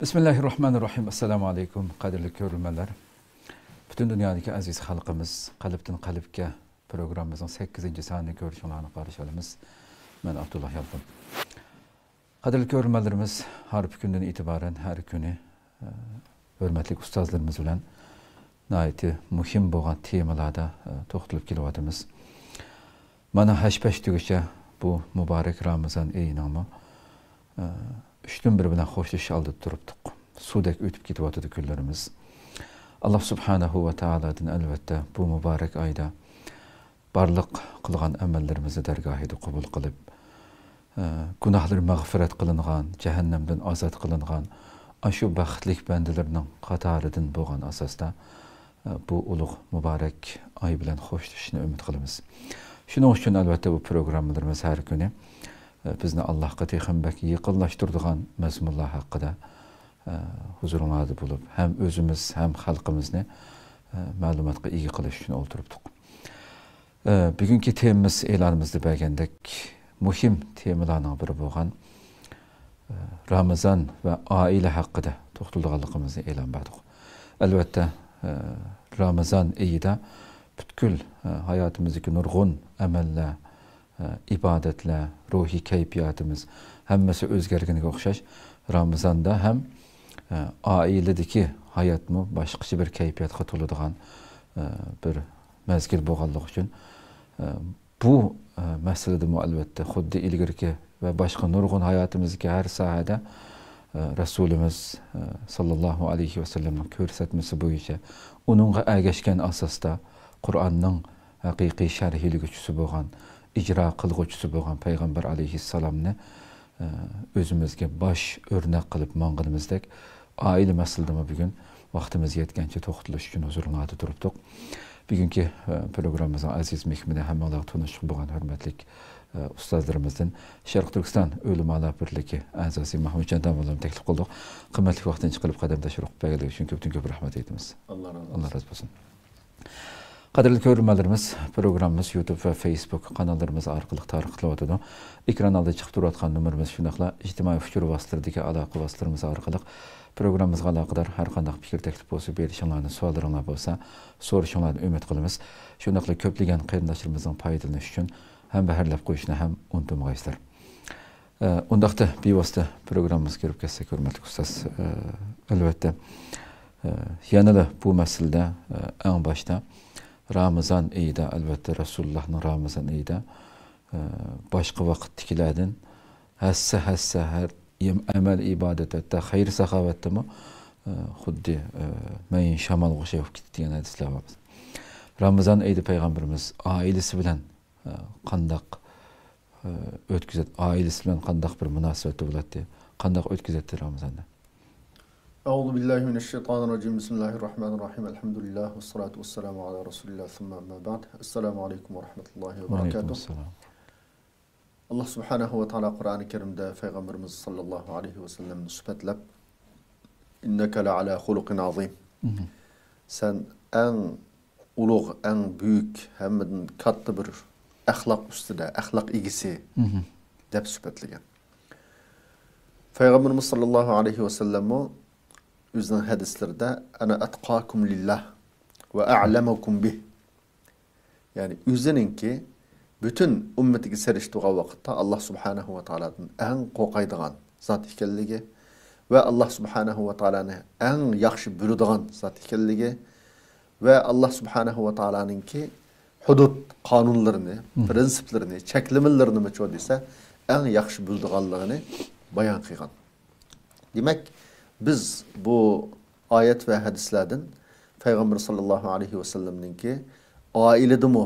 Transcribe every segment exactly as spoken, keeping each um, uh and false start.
بىسمىللاھىررەھمانىررەھىم. ئەسسالامۇ ئەلەيكۇم، قەدىرلىك كۆرۈرمەنلەر. پۈتۈن دۇنيادىكى ئەزىز خەلقىمىز، قەلبتىن قەلبكە پروگراممىمىزنىڭ سەككىزىنچى سانىنى كۆرۈشۈڭلارنى قارشى ئالىمىز. مەن ئابدۇللا يالقۇن. قەدىرلىك كۆرۈرمەنلىرىمىز، ھارپا كۈندىن ئېتىبارەن ھەر كۈنى، ئە، ھۆرمەتلىك ئۇستازلىرىمىز بىلەن ناھايىتى مۇھىم بولغان تېمىلاردا، ئە، توختىلىپ كېلىۋاتىمىز. مانا ھەش-پەش دېگۈچە بۇ مۇبارەك رامىزان ئېيىنىڭمۇ، ئە، ئۈچتىن بىرى بىلەن خوشلىشىش ئالدىدا تۇرۇپتۇق. سۇدەك ئۆتۈپ كېتىۋاتىدۇ كۈنلىرىمىز. ئاللا سۇبھانەھۇ ۋە تائالادىن ئەلۋەتتە بۇ مۇبارەك ئايدا بارلىق قىلغان ئەمەللىرىمىزنى دەرگاھىدا قوبۇل قىلىپ، ئە، گۇناھلىرى مەغپىرەت قىلىنغان، جەھەننەمدىن ئازاد قىلىنغان ئاشۇ بەختلىك بەندىلىرىنىڭ قاتارىدىن بولغان ئاساستا، ئە، بۇ ئۇلۇغ مۇبارەك ئاي بىلەن خوشلىشىشنى ئۈمىد قىلىمىز. شۇنىڭ ئۈچۈن، ئەلۋەتتە، بۇ پروگراممىلىرىمىز ھەر كۈنى، ئە، بىزنى ئاللاھقا تېخىمۇ بەك يېقىنلاشتۇرىدىغان مەزمۇنلار ھەققىدە، ئە، ھۇزۇرۇڭلاردا بولۇپ، ھەم ئۆزىمىز، ھەم خەلقىمىزنى، ئە، مەلۇماتقا ئىگە قىلىش ئۈچۈن ئولتۇرۇپتۇق. ئە، بۈگۈنكى تېمىمىز ئېلانىمىزدا بەرگەندەك مۇھىم تېمىلارنىڭ بىرى بولغان، ئە، رامىزان ۋە ئائىلە ھەققىدە توختىلىدىغانلىقىمىزنى ئېلان بەردۇق. ئەلۋەتتە، ئە، رامىزان ئېيىدا پۈتكۈل، ئە، ھاياتىمىزدىكى نۇرغۇن ئەمەللەر، ئە، ئىبادەتلەر، روھىي كەيپىياتىمىز ھەممىسى ئۆزگەرگىنىگە ئوخشاش، رامىزاندا ھەم، ئە، ئائىلىدىكى ھاياتمۇ باشقىچە بىر كەيپىياتقا تولىدىغان، ئە، بىر مەزگىل بولغانلىقى ئۈچۈن، ئە، بۇ، ئە، مەسىلىدىمۇ ئەلۋەتتە خۇددى ئىلگىرىكى ۋە باشقا نۇرغۇن ھاياتىمىزدىكى ھەر ساھەدە، ئە، رەسۇلىمىز، ئە، ساللاللاھۇ ئەلەيھى ۋەسەللەمنىڭ كۆرسەتمىسى بويىچە ئۇنىڭغا ئەگەشكەن ئاساستا قۇرئاننىڭ ھەقىقىي شەرھلىگۈچىسى بولغان، ئىجرا قىلغۇچىسى بولغان پەيغەمبەر ئەلەيھىسسالامنى، ئە، ئۆزىمىزگە باش ئۆرنەك قىلىپ ماڭغىنىمىزدەك، ئائىلە مەسىلىدىمۇ بۈگۈن ۋاقتىمىز يەتكەنچە توختىلىش ئۈچۈن ھۇزۇرۇڭلاردا تۇرۇپتۇق. بۈگۈنكى، ئە، پروگراممىمىزنىڭ ئەزىز مېھمىنى ھەممىڭلارغا تونۇشلۇق بولغان ھۆرمەتلىك، ئە، ئۇستازلىرىمىزدىن شەرقىي تۈركىستان ئۆلىمالار بىرلىكى ئەزاسى مەھمۇتجان داموللامنى تەكلىپ قىلدۇق. قىممەتلىك ۋاقتىنى چىقىرىپ قەدەمداش بولۇپ بەرگەنلىكى ئۈچۈن كۆپتىن كۆپ رەھمەت ئېيتىمىز. ئاللا رازى بولسۇن. ئاللا رازى بولسۇن. قەدىرلىك كۆرۈرمەنلىرىمىز، پروگراممىمىز يۇتۇب ۋە فېيسبۇك قاناللىرىمىز ئارقىلىق تارقىتىلىۋاتىدۇ. ئېكران ئالدىدا چىقىپ تۇرۇۋاتقان نومۇرىمىز، شۇنداقلا ئىجتىمائىي ئۇچۇر ۋاسىتىلىرىدىكى ئالاقە ۋاسىتىلىرىمىز ئارقىلىق پروگراممىمىزغا ئالاقىدار ھەر قانداق پىكىر، تەكلىپ بولسا، بېرىشىڭلارنى، سوئاللىرىڭلار بولسا، سورىشىڭلارنى ئۈمىد قىلىمىز. شۇنداقلا كۆپلىگەن قېرىنداشلىرىمىزنىڭ پايدىلىنىشى ئۈچۈن ھەمبەھىرلەپ قويۇشنى ھەم ئۇنتۇمىغايسىلەر. ئە، ئۇنداقتا بىۋاسىتە پروگراممىمىزغا كىرىپ كەتسەك، ھۆرمەتلىك ئۇستاز، ئە، ئەلۋەتتە، ئە، يەنىلا بۇ مەسىلىدە، ئە، ئەڭ باشتا رامىزان ئېيىدا، ئەلۋەتتە، رەسۇلۇللاھنىڭ رامىزان ئېيىدا، ئە، باشقا ۋاقىتتىكىلەردىن ھەسسە، ھەسسە، ھەر ئەمەل ئىبادەت، ھەتتا خەير ساخاۋەتتىمۇ، ئە، خۇددى، ئە، مەيىن شامالغا ئوخشاپ كېتىدىغان ھەدىسلەر بار. رامىزان ئېيىدا پەيغەمبىرىمىز ئائىلىسى بىلەن، ئە، قانداق، ئە، ئۆتكۈزەت-، ئائىلىسى بىلەن قانداق بىر مۇناسىۋەتتە بولاتتى؟ قانداق ئۆتكۈزەتتى رامىزاننى؟ أعوذ بالله من الشيطان الرجيم. بسم الله الرحمن الرحيم. الحمد لله والصلاة والسلام على رسول الله ثم أما بعد. السلام عليكم ورحمة الله وبركاته. ۋەئەلەيكۇم ئەسسالام. ئاللا سۇبھانەھۇ ۋە تائالا قۇرئانى كەرىمدە پەيغەمبىرىمىز ساللاللاھۇ ئەلەيھى ۋەسەللەمنى سۈپەتلەپ، «إنك لعلى خلق عظيم.» مم. سەن ئەڭ ئۇلۇغ، ئەڭ بۈيۈك، ھەممىدىن كاتتا بىر ئەخلاق ئۈستىدە، ئەخلاق ئىگىسى، مم، دەپ سۈپەتلىگەن. پەيغەمبىرىمىز ساللاللاھۇ ئەلەيھى ۋەسەللەممۇ ئۆزىنىڭ ھەدىسلىرىدە، «أنا أتقاكم لله وأعلمكم به.» يەنى ئۆزىنىڭكى پۈتۈن ئۈممىتىگە سېلىشتۇرغان ۋاقىتتا ئاللا سۇبھانەھۇ ۋە تائالادىن ئەڭ قورقايدىغان زات ئىكەنلىكى ۋە ئاللا سۇبھانەھۇ ۋە تائالانى ئەڭ ياخشى بىلىدىغان زات ئىكەنلىكى ۋە ئاللا سۇبھانەھۇ ۋە تائالانىڭكى ھۇدۇد قانۇنلىرىنى، مم، پىرىنسىپلىرىنى، چەكلىمىلىرىنىمۇچۇ دېسە، ئەڭ ياخشى بىلىدىغانلىقىنى بايان قىلغان. دېمەك، بىز بۇ ئايەت ۋە ھەدىسلەردىن پەيغەمبەر ساللاللاھۇ ئەلەيھى ۋەسەللەمنىڭكى ئائىلىدىمۇ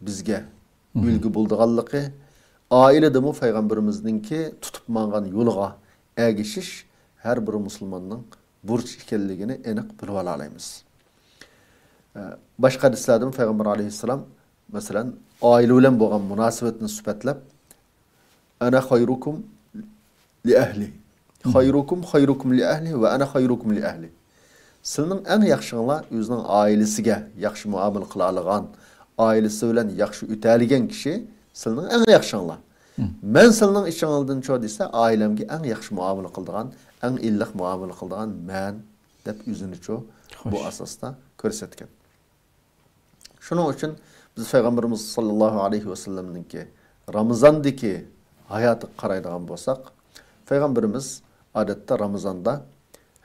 بىزگە، مم، ئۈلگە بولىدىغانلىقى، ئائىلىدىمۇ پەيغەمبىرىمىزنىڭكى تۇتۇپ ماڭغان يولىغا ئەگىشىش ھەر بىر مۇسۇلماننىڭ بۇرچى ئىكەنلىكىنى ئېنىق بىلىۋالالايمىز. ئە، باشقا ھەدىسلەردىمۇ پەيغەمبەر ئەلەيھىسسالام، مەسىلەن، ئائىلە بىلەن بولغان مۇناسىۋەتنى سۈپەتلەپ، «أنا خيركم لأهلي، خيركم خيركم لأهلي وأنا خيركم لأهلي.» سىلىنىڭ ئەڭ ياخشىڭلار ئۆزىنىڭ ئائىلىسىگە ياخشى مۇئامىلە قىلالىغان، ئائىلىسى بىلەن ياخشى ئۆتەلىگەن كىشى سىلىنىڭ ئەڭ ياخشىڭلار. مەن سىلىنىڭ ئىچىڭىزدىنچۇ دېسە، ئائىلەمگە ئەڭ ياخشى مۇئامىلە قىلىدىغان، ئەڭ ئىللىق مۇئامىلە قىلىدىغان مەن، دەپ ئۆزىنىچۇ بۇ ئاساستا كۆرسەتكەن. شۇنىڭ ئۈچۈن بىز پەيغەمبىرىمىز ساللاللاھۇ ئەلەيھى ۋەسەللەمنىڭكى رامىزاندىكى ھاياتىغا قارايدىغان بولساق، پەيغەمبىرىمىز ئادەتتە رامىزاندا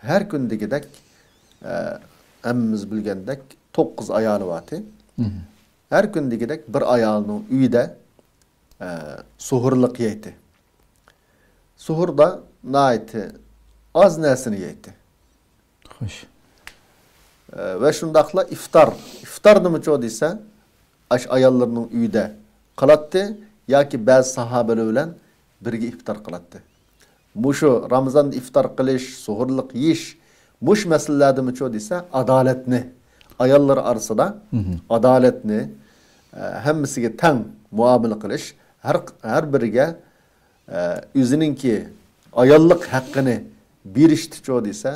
ھەر كۈندىكىدەك، ئە، ھەممىمىز بىلگەندەك توققۇز ئايالى بارتى. ھەر كۈندىكىدەك بىر ئايالىنىڭ ئۆيىدە، ئە، سوھۇرلۇق يەيتتى. سوھۇردا ناھايىتى ئاز نەرسىنى يەيتتى. خوش. ئە، ۋە شۇنداقلا ئىفتار. ئىفتار نېمىچۇ دېسە، ئاش ئاياللىرىنىڭ ئۆيىدە قىلاتتى ياكى بەزى ساھابىلەر بىلەن بىرگە ئىفتار قىلاتتى. مۇشۇ رامىزاندا ئىفتار قىلىش، سوھۇرلۇق يېيىش، مۇشۇ مەسىلىلەردىمۇچۇ دېسە، ئادالەتنى، ئاياللار ئارىسىدا ئادالەتنى، ئە، ھەممىسىگە تەڭ مۇئامىلە قىلىش، ھەر، ھەر بىرىگە، ئە، ئۆزىنىڭكى ئاياللىق ھەققىنى بېرىشتىچۇ دېسە،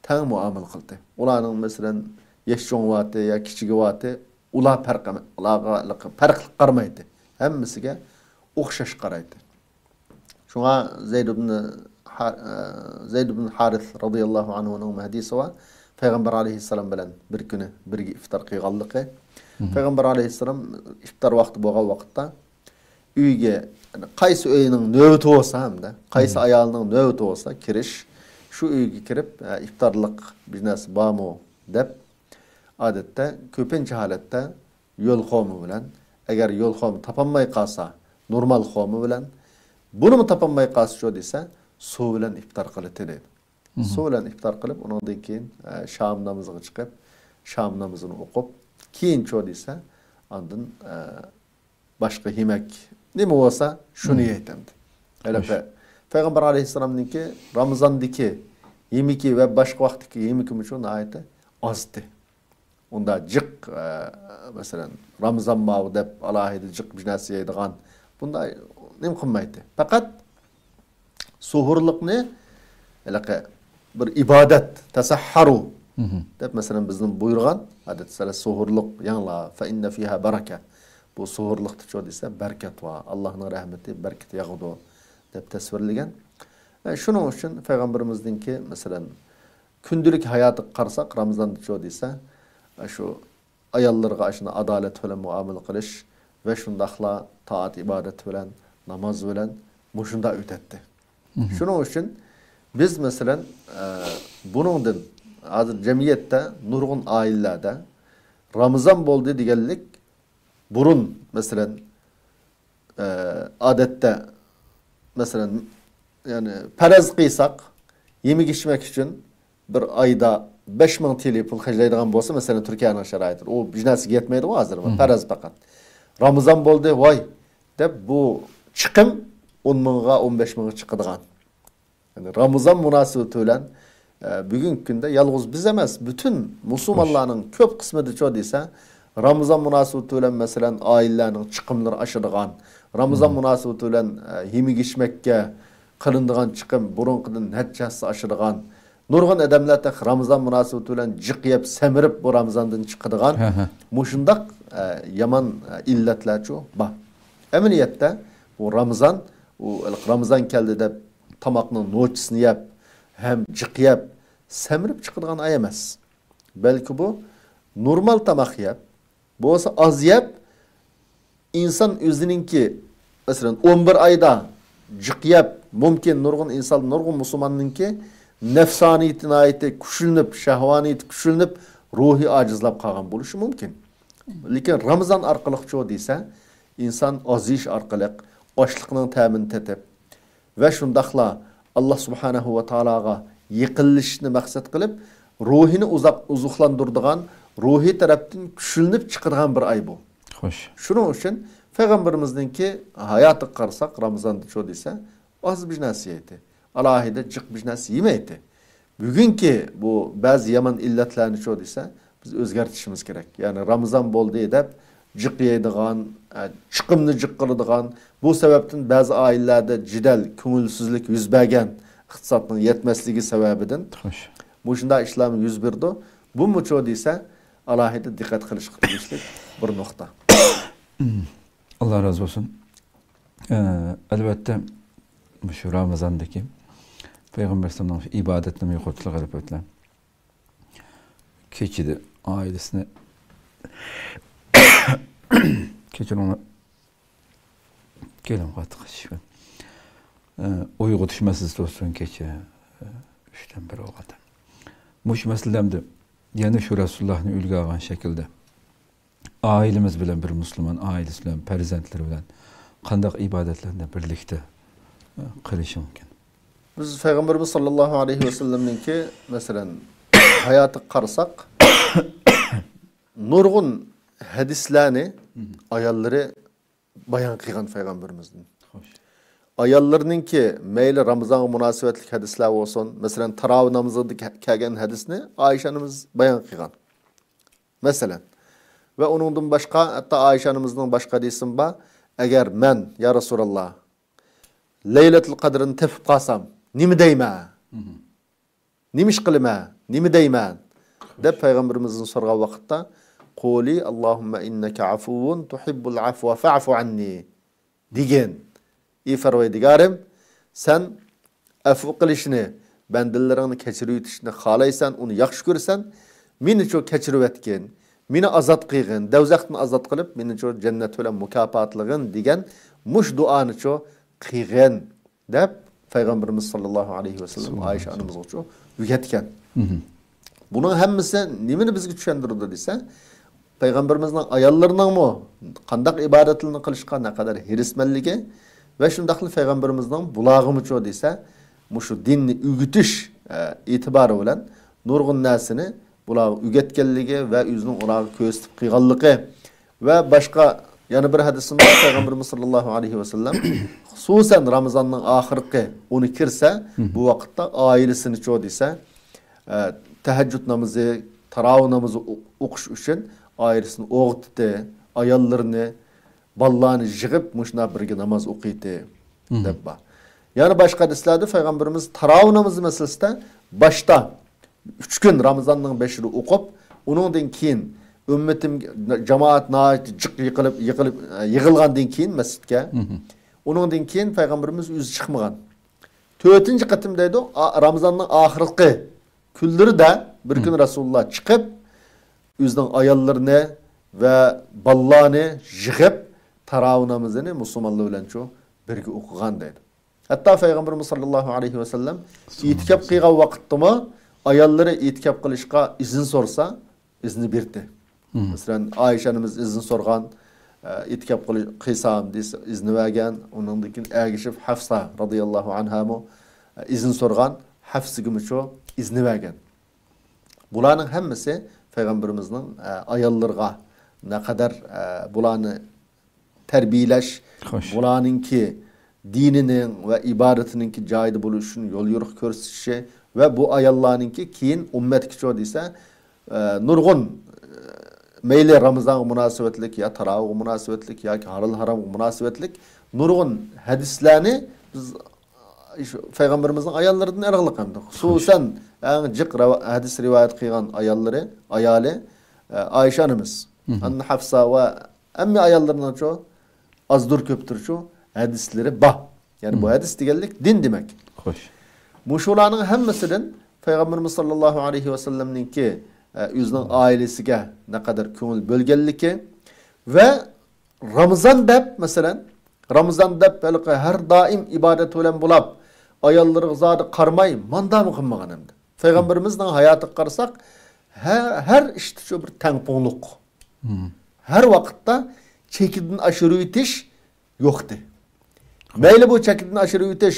تەڭ مۇئامىلە قىلدى. ئۇلارنىڭ، مەسىلەن، ياش چوڭى بارتى يا كىچىكى بارتى، ئۇلار پەرق، ئۇلارغا پەرقلىق قارىمايتتى. ھەممىسىگە ئوخشاش قارايتتى. شۇڭا زەيد ئىبن ھا-، ئە، زەيد ئىبن ھارىس رازىياللاھۇ ئەنھۇنىڭ ھەدىسى بار. پەيغەمبەر ئەلەيھىسسالام بىلەن بىر كۈنى بىرگە ئىفتار قىلغانلىقى. پەيغەمبەر ئەلەيھىسسالام ئىفتار ۋاقتى بولغان ۋاقىتتا ئۆيگە، قايسى ئۆينىڭ نۆۋىتى بولسا ھەمدە قايسى ئايالنىڭ نۆۋىتى بولسا كىرىش، شۇ ئۆيگە كىرىپ، ئە، ئىفتارلىق بىر نەرسە بارمۇ دەپ، ئادەتتە كۆپىنچە ھالەتتە يول خورما بىلەن، ئەگەر يول خورما تاپالماي قالسا، نورمال خورما بىلەن، بۇنىمۇ تاپالماي قالسىچۇ دېسە، سۇ بىلەن ئىپتار قىلىتتى دەيدۇ. سۇ بىلەن ئىپتار قىلىپ، ئۇنىڭدىن كېيىن، ئە، شام نامىزىغا چىقىپ، شام نامىزىنى ئوقۇپ، كېيىنچۇ دېسە، ئاندىن، ئە، باشقا يېمەك نېمە بولسا، شۇنى يەيتتى. ھېلىقى پەيغەمبەر ئەلەيھىسسالامنىڭكى رامىزاندىكى يېمىكى ۋە باشقا ۋاقىتتىكى يېمىكىمۇچۇ ناھايىتى ئازدى. ئۇندا جىق، ئە، مەسىلەن، رامىزان ماۋۇ دەپ ئالاھىدە جىق بىر نەرسە يەيدىغان، بۇنداق نېمە قىلمايتتى. پەقەت سوھۇرلۇقنى ھېلىقى بىر ئىبادەت، تەسەھھەرۇ دەپ، مەسىلەن، بىزنى بۇيرۇغان، ئادەتتە سىلەر سوھۇرلۇق يەڭلار، فەئىننە فىھا بەرەكە. بۇ سوھۇرلۇقتىچۇ دېسە، بەرىكەت بار، ئاللاھنىڭ رەھمىتى، بەرىكىتى ياغىدۇ، دەپ تەسۋىرلىگەن. ئە، شۇنىڭ ئۈچۈن پەيغەمبىرىمىزنىڭكى، مەسىلەن، كۈندىلىك ھاياتىغا قارىساق، رامىزاندىچۇ دېسە، ئە، شۇ ئاياللىرىغا ئاشۇنداق ئادالەت بىلەن مۇئامىلە قىلىش ۋە شۇنداقلا تائەت ئىبادەت بىلەن، ناماز بىلەن مۇشۇنداق ئۆتەتتى. شۇنىڭ ئۈچۈن بىز، مەسىلەن، ئە، بۇنىڭدىن ھازىر جەمئىيەتتە نۇرغۇن ئائىلىلەردە رامىزان بولدى دېگەنلىك بۇرۇن، مەسىلەن، ئە، ئادەتتە، مەسىلەن، يەنى پەرەز قىلساق، يېمەك ئىچمەك ئۈچۈن بىر ئايدا بەش مىڭ تىيىن پۇل خەجلەيدىغان بولسا، مەسىلەن، تۈركىيەنىڭ شارائىتىدا، ئۇ بىر نەرسىگە يەتمەيدىغۇ ھازىر، پەرەز پەقەت. رامىزان بولدى، ۋاي، دەپ بۇ چىقىم ئون مىڭغا، ئون بەش مىڭغا چىقىدىغان. يەنى رامىزان مۇناسىۋىتى بىلەن، ئە، بۈگۈنكى كۈندە يالغۇز بىز ئەمەس، پۈتۈن مۇسۇلمانلارنىڭ كۆپ قىسمىدىچۇ دېسە، رامىزان مۇناسىۋىتى بىلەن، مەسىلەن، ئائىلىلەرنىڭ چىقىملىرى ئاشىدىغان، رامىزان مۇناسىۋىتى بىلەن، ئە، يېمەك ئىچمەككە قىلىنىدىغان چىقىم بۇرۇنقىدىن نەچچە ھەسسە ئاشىدىغان، نۇرغۇن ئادەملەر تېخى رامىزان مۇناسىۋىتى بىلەن جىق يەپ، سەمرىپ، بۇ رامىزاندىن چىقىدىغان، مۇشۇنداق، ئە، يامان، ئە، ئىللەتلەرچۇ بار. ئەمەلىيەتتە بۇ رامىزان، ئۇ رامىزان كەلدى دەپ، تاماقنىڭ نوچىسىنى يەپ، ھەم جىق يەپ، سەمرىپ چىقىدىغان ئاي ئەمەس. بەلكى بۇ نورمال تاماق يەپ، بولسا ئاز يەپ، ئىنسان ئۆزىنىڭكى، مەسىلەن، ئون بىر ئايدا جىق يەپ، مۇمكىن، نۇرغۇن ئىنسان، نۇرغۇن مۇسۇلماننىڭكى نەپسانىيىتى ناھايىتى كۈچلىنىپ، شەھۋانىيىتى كۈچلىنىپ، روھى ئاجىزلاپ قالغان بولۇشى مۇمكىن. لېكىن رامىزان ئارقىلىقچۇ دېسە، ئىنسان ئاز يېيىش ئارقىلىق ئاشلىقنىڭ تەمىنى تېتىپ، ۋە شۇنداقلا ئاللا سۇبھانەھۇ ۋە تائالاغا يېقىنلىشىشنى مەقسەت قىلىپ، روھىنى ئۇزاق ئوزۇقلاندۇرىدىغان، روھىي تەرەپتىن كۈچلىنىپ چىقىدىغان بىر ئاي بۇ. خوش. شۇنىڭ ئۈچۈن پەيغەمبىرىمىزنىڭكى ھاياتىغا قارىساق، رامىزاندىچۇ دېسە، ئاز بىر نەرسە يەيتتى. ئالاھىدە جىق بىر نەرسە يېمەيتتى. بۈگۈنكى بۇ بەزى يامان ئىللەتلەرنىچۇ دېسە، بىز ئۆزگەرتىشىمىز كېرەك. يەنى رامىزان بولدى دەپ جىق يەيدىغان، ئە، چىقىمنى جىق قىلىدىغان، بۇ سەۋەبتىن بەزى ئائىلىلەردە جېدەل، كۆڭۈلسىزلىك يۈز بەرگەن، ئىقتىسادنىڭ يەتمەسلىكى سەۋەبىدىن. خوش. مۇشۇنداق ئىشلارمۇ يۈز بېرىدۇ. بۇمۇچۇ دېسە، ئالاھىدە دىققەت قىلىشقا تېگىشلىك بىر نۇقتا. ئاللا رازى بولسۇن. ئە، ئەلۋەتتە، مۇشۇ رامىزاندىكى پەيغەمبەر ئەلەيھىسسالامنىڭ ئىبادەتنى يۇقىرىتىلغان ئەلۋەتتە. كېچىدە ئائىلىسىنى، كەچۈرۈڭلار، كېلىڭ، قاتتىق ئىچىشكەن. ئە، ئويغىتىش مەسىلىسى بولسۇن، كېچە، ئە، ئۈچتىن بىر ۋاقىت. مۇشۇ مەسىلىلەردە يەنە شۇ رەسۇلۇللاھنى ئۈلگە ئالغان شەكىلدە ئائىلىمىز بىلەن، بىر مۇسۇلمان ئائىلىسى بىلەن، پەرزەنتلىرى بىلەن قانداق ئىبادەتلەرنى بىرلىكتە، ئە، قىلىشى مۇمكىن؟ بىز پەيغەمبىرىمىز ساللاللاھۇ ئەلەيھى ۋەسەللەمنىڭكى، مەسىلەن، ھاياتىغا قارىساق، نۇرغۇن ھەدىسلەرنى ئاياللىرى بايان قىلغان پەيغەمبىرىمىزدىن. خوش. ئاياللىرىنىڭكى مەيلى رامىزانغا مۇناسىۋەتلىك ھەدىسلەر بولسۇن، مەسىلەن، تاراۋىھ نامىزىدا كە-، كەلگەن ھەدىسنى ئائىشە ئانىمىز بايان قىلغان. مەسىلەن. ۋە ئۇنىڭدىن باشقا، ھەتتا ئائىشە ئانىمىزنىڭ باشقا ھەدىسىمۇ بار، «ئەگەر مەن، يا رەسۇلاللا، لەيلەتۇل قەدرىنى تېپىپ قالسام، نېمە دەيمەن؟ نېمە ئىش قىلىمەن؟ نېمە دەيمەن؟» دەپ پەيغەمبىرىمىزدىن سورىغان ۋاقىتتا، «قۇلى ئاللاھۇممە ئىننەكە ئەفۇۋۇن تۇھىببۇل ئەفۋە فەئفۇ ئەننى» دېگىن. «ئى پەرۋەردىگارىم، سەن ئەفۇ قىلىشنى، بەندىلىرىڭنى كەچۈرۈۋېتىشنى خالايسەن، ئۇنى ياخشى كۆرىسەن، مېنىچۇ كەچۈرۈۋەتكىن، مېنى ئازاد قىلغىن، دوزاختىن ئازاد قىلىپ، مېنىچۇ جەننەت بىلەن مۇكاپاتلىغىن» دېگەن مۇشۇ دۇئانىچۇ قىلغىن دەپ پەيغەمبىرىمىز ساللاللاھۇ ئەلەيھى ۋەسەللەم ئائىشە ئانىمىزغىچۇ ئۆگەتكەن. بۇنىڭ ھەممىسى نېمىنى بىزگە چۈشەندۈرىدۇ دېسە، پەيغەمبىرىمىزنىڭ ئاياللىرىنىڭمۇ قانداق ئىبادەتلەرنى قىلىشقا نەقەدەر ھېرىسمەنلىكى ۋە شۇنداقلا پەيغەمبىرىمىزنىڭ بۇلارغىمۇچۇ دېسە، مۇشۇ دىننى ئۆگىتىش، ئە، ئېتىبارى بىلەن نۇرغۇن نەرسىنى بۇلارغا ئۆگەتكەنلىكى ۋە ئۆزىنىڭ ئۇلارغا كۆرسىتىپ قىلغانلىقى ۋە باشقا يەنە بىر ھەدىسىمۇ بار، پەيغەمبىرىمىز ساللاللاھۇ ئەلەيھى ۋەسەللەم، خۇسۇسەن رامىزاننىڭ ئاخىرقى ئونى كىرسە، بۇ ۋاقىتتا ئائىلىسىنىچۇ دېسە، ئە، تەھەججۇد نامىزى، تاراۋىھ نامىزى ئو-، ئوقۇش ئۈچۈن ئائىلىسىنى ئويغىتتى، ئاياللىرىنى، بالىلارنى يىغىپ مۇشۇنداق بىرگە ناماز ئوقۇيتتى، دەپ بار. يەنە باشقا ھەدىسلەردە پەيغەمبىرىمىز تاراۋىھ نامىزى مەسىلىسىدە باشتا ئۈچ كۈن رامىزاننىڭ بېشىدا ئوقۇپ، ئۇنىڭدىن كېيىن ئۈممىتىم، جامائەت ناھايىتى جىق يىقىلىپ، يىقىلىپ، يىغىلغاندىن كېيىن مەسچىتكە، ئۇنىڭدىن كېيىن پەيغەمبىرىمىز ئۆزى چىقمىغان. تۆتىنچى قېتىم دەيدۇ، ئا-، رامىزاننىڭ ئاخىرقى كۈنلىرىدە بىر كۈنى رەسۇلۇللا چىقىپ، ئۆزىنىڭ ئاياللىرىنى ۋە بالىلارنى يىغىپ، تاراۋىھ نامىزىنى مۇسۇلمانلار بىلەنچۇ بىرگە ئوقۇغان دەيدۇ. ھەتتا پەيغەمبىرىمىز ساللاللاھۇ ئەلەيھى ۋەسەللەم ئېتىكاپ قىلغان ۋاقىتتىمۇ ئاياللىرى ئېتىكاپ قىلىشقا ئىزىن سورىسا، ئىزنى بېرىتتى. مەسىلەن، ئائىشە ئانىمىز ئىزىن سورىغان، ئە، ئېتىكاپ قىلىش-، قىلسام دېسە، ئىزنى بەرگەن. ئۇنىڭدىن كېيىن ئەگىشىپ ھەفسا رازىياللاھۇ ئەنھامۇ، ئە، ئىزىن سورىغان، ھەفسىگىمۇچۇ ئىزنى بەرگەن. بۇلارنىڭ ھەممىسى پەيغەمبىرىمىزنىڭ، ئە، ئاياللىرىغا نەقەدەر، ئە، بۇلارنى تەربىيەلەش، خوش. بۇلارنىڭكى دىنىنىڭ ۋە ئىبادىتىنىڭكى جايىدا بولۇشىنى يول يورۇق كۆرسىتىشى ۋە بۇ ئاياللارنىڭكى كېيىن ئۈممەتكىچۇ دېسە، ئە، نۇرغۇن، ئە، مەيلى رامىزانغا مۇناسىۋەتلىك يا تاراۋىغا مۇناسىۋەتلىك ياكى ھالال ھارامغا مۇناسىۋەتلىك نۇرغۇن ھەدىسلەرنى بىز، ئە، شۇ پەيغەمبىرىمىزنىڭ ئاياللىرىدىن ئېلىغلىق ئەمدى. خوش. خۇسۇسەن ئەڭ جىق رەۋا-، ھەدىس رىۋايەت قىلغان ئاياللىرى، ئايالى، ئە، ئائىشە ئانىمىز. ئەمدى ھەفسا ۋە ھەممە ئاياللىرىنىڭچۇ، ئازدۇر كۆپتۇرچۇ، ھەدىسلىرى بار. يەنى بۇ ھەدىس دېگەنلىك دىن دېمەك. خوش. مۇشۇلارنىڭ ھەممىسىدىن پەيغەمبىرىمىز ساللاللاھۇ ئەلەيھى ۋەسەللەمنىڭكى، ئە، ئۆزىنىڭ ئائىلىسىگە نەقەدەر كۆڭۈل بۆلگەنلىكى ۋە رامىزان دەپ، مەسىلەن، رامىزان دەپ ھېلىقى ھەر دائىم ئىبادەت بىلەن بولاپ، ئاياللىرىغا زادى قارىماي، ماندامۇ قىلمىغان ئەمدى. پەيغەمبىرىمىزنىڭ ھاياتىغا قارىساق، ھە-، ھەر ئىشتىچۇ بىر تەڭپۇڭلۇق. ھەر ۋاقىتتا چېكىدىن ئاشۇرۇۋېتىش يوقتى. مەيلى بۇ چېكىدىن ئاشۇرۇۋېتىش،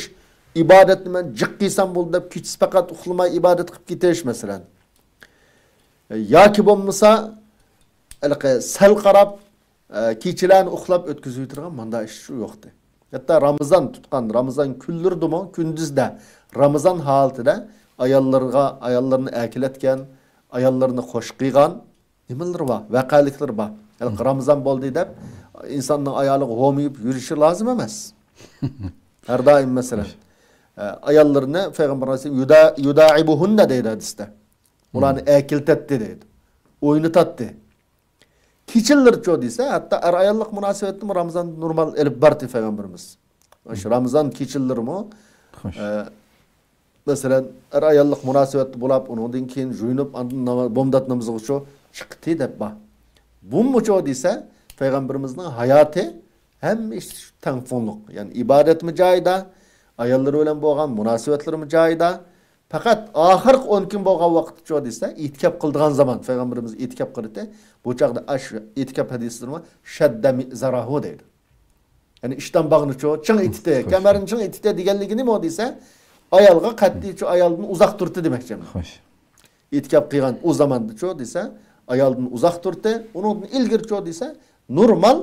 ئىبادەتنى مەن جىق قىلسام بولدى دەپ، كېچىسى پەقەت ئۇخلىماي ئىبادەت قىلىپ كېتىش، مەسىلەن. ياكى بولمىسا، ھېلىقى سەل قاراپ، ئە، كېچىلەرنى ئۇخلاپ ئۆتكۈزۈۋېتىدىغان مانداق ئىش شۇ يوقتى. ھەتتا رامىزان تۇتقان، رامىزان كۈنلىرىدىمۇ كۈندۈزدە، رامىزان ھالىتىدە ئاياللىرىغا، ئاياللىرىنى ئەركىلەتكەن، ئاياللىرىنى خوش قىلغان نېمىلىرى بار، ۋەقەلىكلىرى بار. ھېلىقى رامىزان بولدى دەپ، ئىنساننىڭ ئايالىغا ھومىيىپ يۈرۈشى لازىم ئەمەس. ھەر دائىم، مەسىلەن، ئە، ئاياللىرىنى پەيغەمبەر ئەلەيھىسسالام يۇدا-، يۇدائىبۇھۇننە دەيدۇ ھەدىستە. ئۇلارنى ئەركىلىتەتتى دەيدۇ. ئوينىتاتتى. كېچىلىرىچۇ دېسە، ھەتتا ئەر-ئاياللىق مۇناسىۋەتنىمۇ رامىزاندا نورمال ئېلىپ باردى پەيغەمبىرىمىز. شۇ رامىزان كېچىلىرىمۇ، خوش. ئە، مەسىلەن، ئەر-ئاياللىق مۇناسىۋەتتە بولاپ، ئۇنىڭدىن كېيىن يۇيۇنۇپ، ئاندىن ناما-، بومدات نامىزىغىچۇ چىقتى دەپ بار. بۇمۇچۇ دېسە، پەيغەمبىرىمىزنىڭ ھاياتى ھەممە ئىش تەڭپۇڭلۇق. يەنى ئىبادەتمۇ جايىدا، ئاياللىرى بىلەن بولغان مۇناسىۋەتلىرىمۇ جايىدا. پەقەت ئاخىرقى ئون كۈن بولغان ۋاقىتچۇ دېسە، ئېتىكاپ قىلىدىغان زامان، پەيغەمبىرىمىز ئېتىكاپ قىلىتى. بۇ چاغدا ئاش ئېتىكاپ ھەدىسلىرىمۇ شەددە مىئزەراھۇ دەيدۇ. يەنى ئىشتان باغنىچۇ چىڭ ئېتىتى، كەمەرنى چىڭ ئېتىتى دېگەنلىكى نېمە دېسە، ئايالغا قەتئىيچۇ ئايالدىن ئۇزاق تۇرتى دېمەكچى. خوش. ئېتىكاپ قىلغان ئۇ زاماندىچۇ دېسە، ئايالدىن ئۇزاق تۇرتى. ئۇنىڭدىن ئىلگىرىچۇ دېسە، نورمال،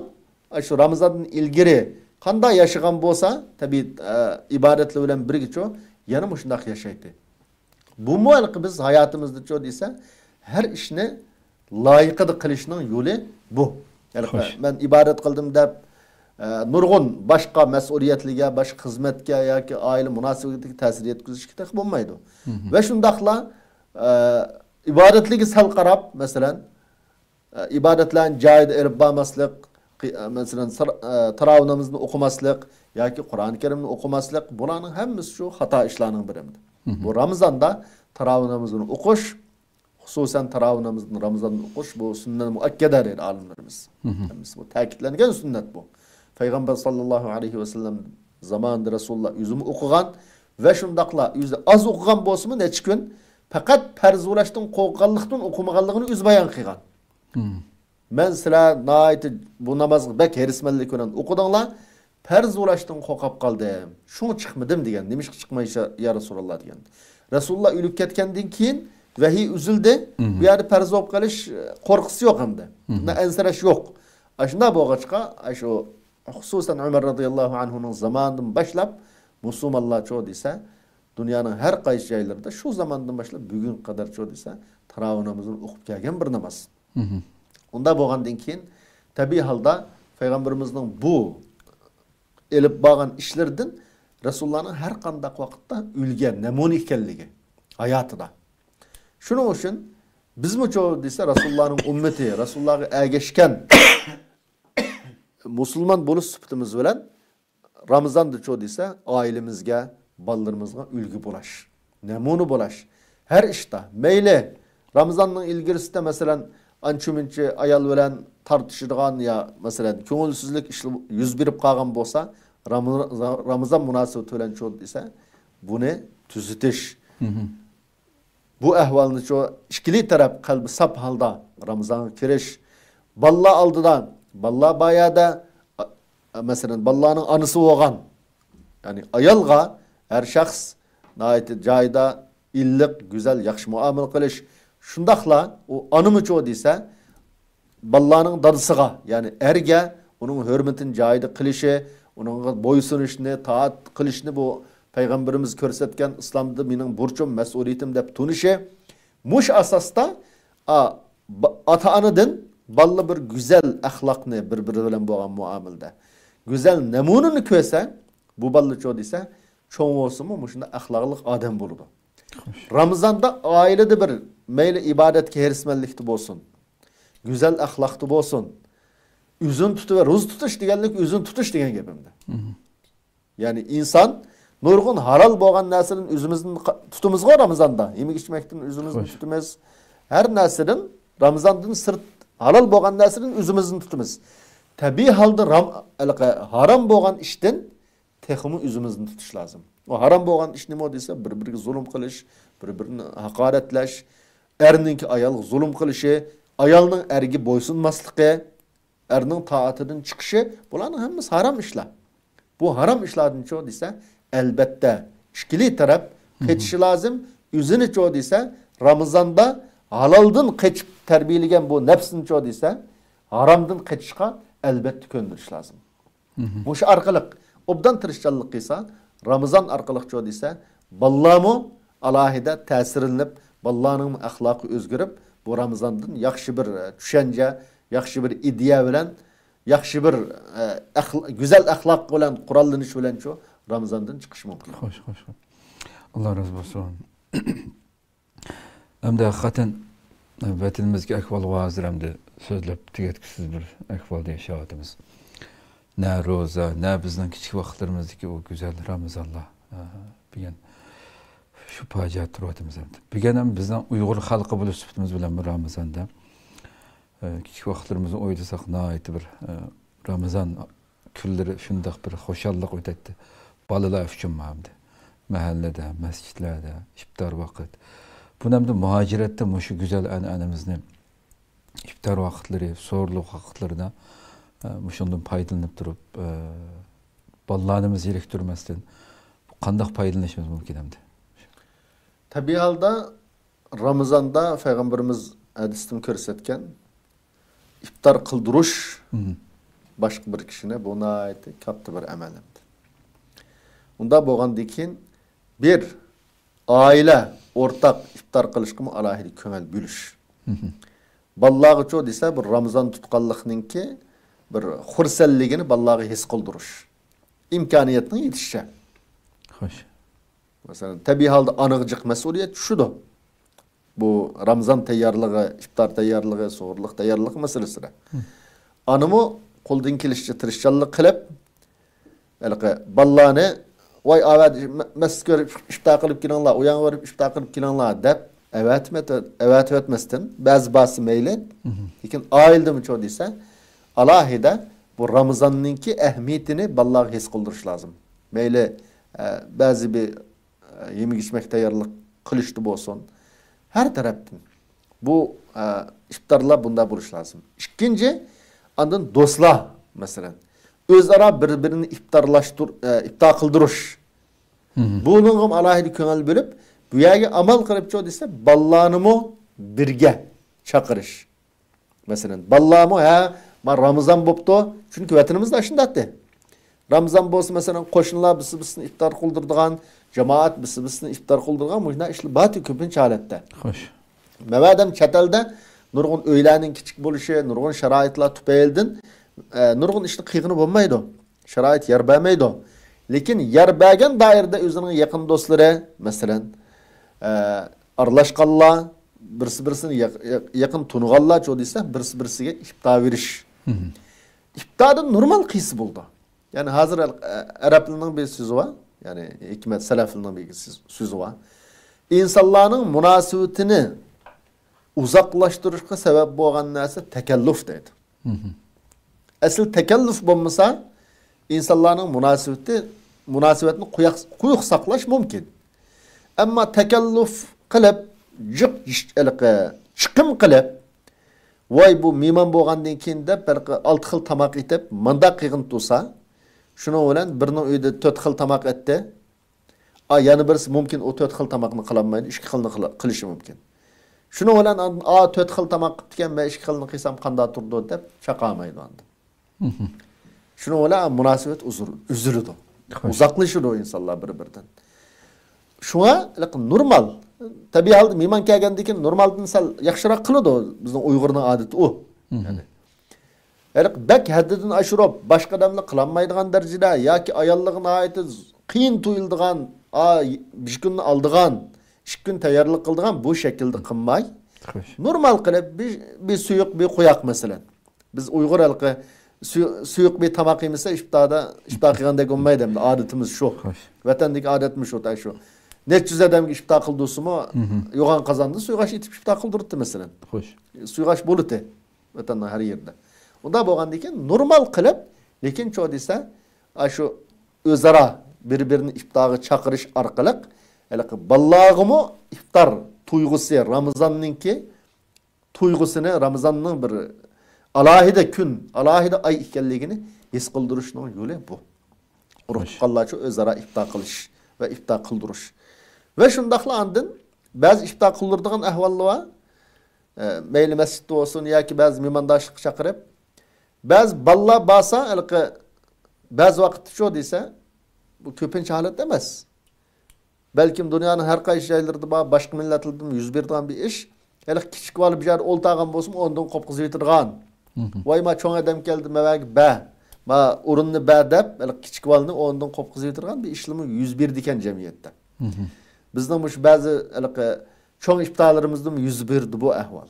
ئاشۇ رامىزاندىن ئىلگىرى قانداق ياشىغان بولسا، تەبىئىي، ئە، ئىبادەتلەر بىلەن بىرگىچۇ يەنە مۇشۇنداق ياشايتتى. بۇمۇ ھېلىقى بىز ھاياتىمىزدىچۇ دېسە، ھەر ئىشنى لايىقىدا قىلىشنىڭ يولى بۇ. ھېلىقى خوش. مەن ئىبادەت قىلدىم دەپ، ئە، نۇرغۇن باشقا مەسئۇلىيەتلىرىگە، باشقا خىزمەتكە ياكى ئائىلە مۇناسىۋىتىگە تەسىر يەتكۈزۈشكە تېخى بولمايدۇ. ۋە شۇنداقلا، ئە، ئىبادەتلىرىگە سەل قاراپ، مەسىلەن، ئە، ئىبادەتلەرنى جايىدا ئېلىپ بارماسلىق، قى-، ئە، مەسىلەن، سار-، ئە، تاراۋىھ نامىزىنى ئوقۇماسلىق ياكى قۇرئان كەرىمنى ئوقۇماسلىق، بۇلارنىڭ ھەممىسى شۇ خاتا ئىشلارنىڭ بىرى. بۇ رامىزاندا تاراۋىھ نامىزىنى ئوقۇش، خۇسۇسەن تاراۋىھ نامىزىنى رامىزاندا ئوقۇش، بۇ سۈننەت مۇئەككەدە دەيدۇ ئالىملىرىمىز. ھەممىسى بۇ تەكىتلەنگەن سۈننەت بۇ. پەيغەمبەر ساللاللاھۇ ئەلەيھى ۋەسەللەم زامانىدا رەسۇلۇللا ئۆزىمۇ ئوقۇغان ۋە شۇنداقلا ئۆزى ئاز ئوقۇغان بولسىمۇ، نەچچە كۈن پەقەت پەرز بولۇشتىن قورققانلىقتىن ئوقۇمىغانلىقىنى ئۆزى بايان قىلغان. مەن سىلەر ناھايىتى بۇ نامازغا بەك ھېرىسمەنلىك بىلەن ئوقۇدۇڭلار، پەرز بولۇشتىن قورقۇپ قالدىم، شۇڭا چىقمىدىم دېگەن. نېمىشقا چىقمايسەن يا رەسۇلاللا دېگەن. رەسۇلۇللا ئۆلۈپ كەتكەندىن كېيىن ۋەھىي ئۈزۈلدى. بۇ يەردە پەرز بولۇپ قېلىش، ئە، قورقۇسى يوق ئەمدى. بۇنداق ئەنسىرەش يوق. ئاشۇنداق بولغاچقا، ئاشۇ خۇسۇسەن ئۆمەر رازىياللاھۇ ئەنھۇنىڭ زامانىدىن باشلاپ مۇسۇلمانلارچۇ دېسە، دۇنيانىڭ ھەر قايسى جايلىرىدا شۇ زاماندىن باشلاپ بۈگۈنگە قەدەرچۇ دېسە، تاراۋىھ نامىزىنى ئوقۇپ كەلگەن بىر ناماز. ئۇنداق بولغاندىن كېيىن، تەبىئىي ھالدا پەيغەمبىرىمىزنىڭ بۇ ئېلىپ بارغان ئىشلىرىدىن رەسۇلۇللانىڭ ھەر قانداق ۋاقىتتا ئۈلگە، نەمۇنە ئىكەنلىكى ھاياتىدا. شۇنىڭ ئۈچۈن بىزمۇچۇ دېسە، رەسۇلۇللانىڭ ئۈممىتى، رەسۇلۇللاغا ئەگەشكەن مۇسۇلمان بولۇش سۈپىتىمىز بىلەن رامىزاندىچۇ دېسە، ئائىلىمىزگە، بالىلىرىمىزغا ئۈلگە بولاش، نەمۇنە بولاش. ھەر ئىشتا، مەيلى، رامىزاننىڭ ئىلگىرىسىدە، مەسىلەن، ئانچە-مۇنچە ئايال بىلەن تارتىشىدىغان يا، مەسىلەن، كۆڭۈلسىزلىك ئىشلار يۈز بېرىپ قالغان بولسا، رامىزان، رامىزان مۇناسىۋىتى بىلەنچۇ دېسە، بۇنى تۈزىتىش. بۇ ئەھۋالنىچۇ ئىككىلى تەرەپ قەلبى ساپ ھالدا رامىزانغا كىرىش. بالىلار ئالدىدا، بالىلار بار يەردە، ئا-، مەسىلەن، بالىلارنىڭ ئانىسى بولغان، يەنى ئايالغا ھەر شەخس ناھايىتى جايىدا ئىللىق، گۈزەل، ياخشى مۇئامىلە قىلىش. شۇنداقلا ئۇ ئانىمۇچۇ دېسە، بالىلارنىڭ دادىسىغا، يەنى ئەرگە ئۇنىڭ ھۆرمىتىنى جايىدا قىلىشى، ئۇنىڭغا بويسۇنۇشنى، تائەت قىلىشنى بۇ پەيغەمبىرىمىز كۆرسەتكەن، ئىسلامدا مېنىڭ بۇرچۇم، مەسئۇلىيىتىم دەپ تونۇشى. مۇشۇ ئاساستا، ئا، با-، ئاتا-ئانىدىن بالىلار بىر گۈزەل ئەخلاقنى، بىر-بىرى بىلەن بولغان مۇئامىلىدە گۈزەل نەمۇنىنى كۆرسە، بۇ بالىلارچۇ دېسە، چوڭ بولسىمۇ مۇشۇنداق ئەخلاقلىق ئادەم بولىدۇ. خوش. رامىزاندا ئائىلىدە بىر مەيلى ئىبادەتكە ھېرىسمەنلىكتە بولسۇن، گۈزەل ئەخلاقتا بولسۇن. ئۆزىنى تۇتۇپ، روزا تۇتۇش دېگەنلىك ئۆزىنى تۇتۇش دېگەن گەپ ئەمدى. يەنى ئىنسان نۇرغۇن ھالال بولغان نەرسىدىن ئۆزىمىزنى قا-، تۇتىمىزغۇ رامىزاندا. يېمەك ئىچمەكتىن ئۆزىمىزنى خوش. تۇتىمىز. ھەر نەرسىدىن، رامىزاندىن سىرت ھالال بولغان نەرسىدىن ئۆزىمىزنى تۇتىمىز. تەبىئىي ھالدا رام-، ھېلىقى ھارام بولغان ئىشتىن تېخىمۇ ئۆزىمىزنى تۇتۇش لازىم. ئۇ ھارام بولغان ئىش نېمە دېسە، بىر-بىرىگە زۇلۇم قىلىش، بىر-بىرىنى ھاقارەتلەش، ئەرنىڭكى ئايالغا زۇلۇم قىلىشى، ئايالنىڭ ئەرگە بويسۇنماسلىقى، ئەرنىڭ تائىتىدىن چىقىشى، بۇلارنىڭ ھەممىسى ھارام ئىشلار. بۇ ھارام ئىشلاردىنچۇ دېسە، ئەلبەتتە، ئىككىلى تەرەپ قېچىشى لازىم. ئۆزىنىچۇ دېسە، رامىزاندا ھالالدىن قېچىپ تەربىيەلىگەن بۇ نەپسىنىچۇ دېسە، ھارامدىن قېچىشقا ئەلبەتتە كۆندۈرۈش لازىم. مۇشۇ ئارقىلىق ئوبدان تىرىشچانلىق قىلسا، رامىزان ئارقىلىقچۇ دېسە، بالىلارمۇ ئالاھىدە تەسىرلىنىپ، بالىلارنىڭمۇ ئەخلاقى ئۆزگىرىپ، بۇ رامىزاندىن ياخشى بىر، ئە، چۈشەنچە، ياخشى بىر ئىدىيە بىلەن، ياخشى بىر، ئە، ئەخلا-، گۈزەل ئەخلاق بىلەن قوراللىنىش بىلەنچۇ رامىزاندىن چىقىش مۇمكىن. خوش، خوش، خوش. ئاللا رازى بولسۇن. ئەمدى ھەقىقەتەن ۋەتىنىمىزدىكى ئەھۋالغا ھازىر ئەمدى سۆزلەپ تۈگەتكۈسىز بىر ئەھۋالدا ياشاۋاتىمىز. نە روزا، نە بىزنىڭ كىچىك ۋاقىتلىرىمىزدىكى ئۇ گۈزەل رامىزانلار، ئە، بۈگۈن شۇ پاجىئەدە تۇرۇۋاتىمىز ئەمدى. بۈگۈن ھەم بىزنىڭ ئۇيغۇر خەلقى بولۇش سۈپىتىمىز بىلەن بۇ رامىزاندا، ئە، كىچىك ۋاقىتلىرىمىزنى ئويلىساق ناھايىتى بىر، ئە، رامىزان كۈنلىرى شۇنداق بىر خۇشاللىق ئۆتەتتى. بالىلار ئۈچۈنمۇ ئەمدى. مەھەللىدە، مەسچىتلەردە ئىپتار ۋاقىت. بۇنى ئەمدى مۇھاجىرەتتە مۇشۇ گۈزەل ئەنئەنىمىزنى ئىپتار ۋاقىتلىرى، سوھۇرلۇق ۋاقىتلىرىدا، ئە، مۇشۇندىن پايدىلىنىپ تۇرۇپ، ئە، بالىلارنىمۇ زېرىكتۈرمەستىن قانداق پايدىلىنىشىمىز مۇمكىن ئەمدى؟ تەبىئىي ھالدا رامىزاندا پەيغەمبىرىمىز ھەدىستىمۇ كۆرسەتكەن، ئىپتار قىلدۇرۇش مم. باشقا بىر كىشىنى بۇ ناھايىتى كاتتا بىر ئەمەل ئەمدى. ئۇنداق بولغاندىن كېيىن بىر ئائىلە ئورتاق ئىپتار قىلىشقىمۇ ئالاھىدە كۆڭۈل بۆلۈش. مم. بالىلارغىچۇ دېسە، بىر رامىزان تۇتقانلىقنىڭكى بىر خۇرسەنلىكىنى بالىلارغا ھېس قىلدۇرۇش. ئىمكانىيەتنىڭ يېتىشىچە. خوش. مەسىلەن، تەبىئىي ھالدا ئانىغا جىق مەسئۇلىيەت چۈشىدۇ. بۇ رامىزان تەييارلىقى، ئىپتار تەييارلىقى، سوھۇرلۇق تەييارلىقى مەسىلىسىدە. ھە. ئانىمۇ قولىدىن كېلىشىچە تىرىشچانلىق قىلىپ، ھېلىقى بالىلارنى، ۋاي، ئاۋەت، مە-، مەسچىتكە بېرىپ ئىپتار قىلىپ كېلىڭلار، ئۇ يەرگە بېرىپ ئىپتار قىلىپ كېلىڭلار، دەپ ئەۋەتمەت-، ئەۋەتىۋەتمەستىن، بەزى بارسا مەيلى. مم. لېكىن ئائىلىدىمۇچۇ دېسە، ئالاھىدە بۇ رامىزاننىڭكى ئەھمىيىتىنى بالىلارغا ھېس قىلدۇرۇش لازىم. مەيلى، ئە، بەزى بىر، ئە، يېمەك-ئىچمەك تەييارلىق قىلىشتا بولسۇن، ھەر تەرەپتىن. بۇ، ئە، ئىپتارلار بۇنداق بولۇشى لازىم. ئىككىنچى، ئاندىن دوستلار، مەسىلەن، ئۆزئارا بىر-بىرىنى ئىپتارلاشتۇر-، ئە، ئىپتار قىلدۇرۇش. مم. بۇنىڭغا ئالاھىدە كۆڭۈل بۆلۈپ، بۇ يەرگە ئامال قىلىپچۇ دېسە، بالىلارنىمۇ بىرگە چاقىرىش. مەسىلەن، بالىلارمۇ، ھە، ما رامىزان بوپتۇ. چۈنكى ۋەتىنىمىزدە ئاشۇنداقتى. رامىزان بولسا، مەسىلەن، قوشنىلار بىرسى-بىرسىنى ئىپتار قىلدۇرىدىغان، جامائەت بىرسى-بىرسىنى ئىپتار قىلدۇرىدىغان مۇشۇنداق ئىشلار بارتى كۆپىنچە ھالەتتە. خوش. مەۋەدەم چەت ئەلدە نۇرغۇن ئۆيلەرنىڭ كىچىك بولۇشى، نۇرغۇن شارائىتلار تۈپەيلىدىن، ئە، نۇرغۇن ئىشنى قىلغىلى بولمايدۇ. شارائىت يار بەرمەيدۇ. لېكىن يار بەرگەن دائىرىدە ئۆزىنىڭ يېقىن دوستلىرى، مەسىلەن، ئە، ئارىلاشقانلار، بىرسى-بىرسىنى يېق-، يېق-، يېقىن تونۇغانلارچۇ دېسە، بىرسى-بىرسىگە ئىپتا بېرىش. مم. ئىپتادىن نورمال قىلسا بولىدۇ. يەنى ھازىر ئە-، ئەرەبلەرنىڭ بىر سۆزى بار، يەنى ھېكمەت سەلەفلەرنىڭ بىر سۆز-، سۆزى بار. ئىنسانلارنىڭ مۇناسىۋىتىنى ئۇزاقلاشتۇرۇشقا سەۋەب بولغان نەرسە تەكەللۇف دەيدۇ. مم. ئەسلى تەكەللۇف بولمىسا، ئىنسانلارنىڭ مۇناسىۋىتى، مۇناسىۋەتنى قوياق-، قويۇق ساقلاش مۇمكىن. ئەمما تەكەللۇف قىلىپ، جىق، ھېلىقى، چىقىم قىلىپ، ۋاي، بۇ مېھمان بولغاندىن كېيىن دەپ، ھېلىقى، ئالتە خىل تاماق ئېتىپ، مانداق قىلغىن تۇرسا، شۇنىڭ بىلەن بىرىنىڭ ئۆيىدە تۆت خىل تاماق ئەتتى، ئا، يەنە بىرسى مۇمكىن ئۇ تۆت خىل تاماقنى قىلالمايدۇ، ئىككى خىلنى قىلا-، قىلىشى مۇمكىن. شۇنىڭ بىلەن ئاندىن، ئا، تۆت خىل تاماق قىپتىكەن، مەن ئىككى خىلنى قىلسام قانداق تۇرىدۇ دەپ چاقالمايدۇ ئاندىن. مم. شۇنىڭ بىلەن مۇناسىۋەت ئۇزۇر-، ئۈزۈلىدۇ. خوش. ئۇزاقلىشىدۇ ئىنسانلار بىر-بىرىدىن. شۇڭا، لېكىن نورمال، تەبىئىي ھالدا مېھمان كەلگەندىن كېيىن نورمالدىن سەل ياخشىراق قىلىدۇ. بىزنىڭ ئۇيغۇرنىڭ ئادىتى ئۇ. مم. يەنى. ھېلىقى بەك ھەددىدىن ئاشۇرۇپ، باشقا ئادەملەر قىلالمايدىغان دەرىجىدە ياكى ئاياللىقى ناھايىتى قىيىن تۇيۇلىدىغان، ئا، بىر كۈننى ئالىدىغان، ئىككى كۈن تەييارلىق قىلىدىغان بۇ شەكىلدە قىلماي، خوش. نورمال قىلىپ بىر، بىر سۇيۇق، بىر قۇياق مەسىلەن. بىز ئۇيغۇر ھېلىقى سۇ-، سۇيۇق بىر تاماق يېمىسە ئىپتاردا، ئىپتار قىلغاندەك بولمايدۇ ئەمدى، ئادىتىمىز شۇ. خوش. ۋەتەندىكى ئادەتمۇ شۇ، شۇ. نەچچە يۈز ئادەمگە ئىپتار قىلدۇرسىمۇ، مم. يوغان قازاندا سۇيغاچ ئېتىپ ئىپتار قىلدۇراتتى مەسىلەن. خوش. سۇيغاچ بولىتى. ۋەتەننىڭ ھەر يېرىدە. ئۇنداق بولغاندىن كېيىن نورمال قىلىپ، لېكىن چۇ دېسە، ئاشۇ ئۆزئارا بىر-بىرىنى ئىپتارغا چاقىرىش ئارقىلىق، ھېلىقى بالىلارغىمۇ ئىپتار تۇيغۇسى، رامىزاننىڭكى تۇيغۇسىنى، رامىزاننىڭ بىر ئالاھىدە كۈن، ئالاھىدە ئاي ئىكەنلىكىنى ھېس قىلدۇرۇشنىڭ يولى بۇ. ئۇرۇق خوش. تۇغقانلارچە ئۆزئارا ئىپتار قىلىش ۋە ئىپتار قىلدۇرۇش. ۋە شۇنداقلا ئاندىن بەزى ئىپتار قىلدۇرىدىغان ئەھۋاللار بار. ئە، مەيلى مەسچىتتە بولسۇن ياكى بەزى مېھمانداشلىققا چاقىرىپ، بەزى بالىلار بارسا، ھېلىقى بەزى ۋاقىتتا شۇ دېسە، بۇ كۆپىنچە ھالەت ئەمەس. بەلكىم دۇنيانىڭ ھەر قايسى جايلىرىدا بار، باشقا مىللەتلەردىمۇ يۈز بېرىدىغان بىر ئىش. ھېلىقى كىچىك بالا بىر يەردە ئولتۇرغان بولسىمۇ، ئورنىدىن قوپقۇزۇۋېتىدىغان. مم. ۋاي، ما چوڭ ئادەم كەلدى، مەۋەگە بە. ما ئورۇننى بە دەپ، ھېلىقى كىچىك بالىنى ئورنىدىن قوپقۇزۇۋېتىدىغان بىر ئىشلارمۇ يۈز بېرىدىكەن جەمئىيەتتە. مم. بىزنىڭ مۇشۇ بەزى ھېلىقى چوڭ ئىپتارلىرىمىزدىمۇ يۈز بېرىدۇ بۇ ئەھۋال.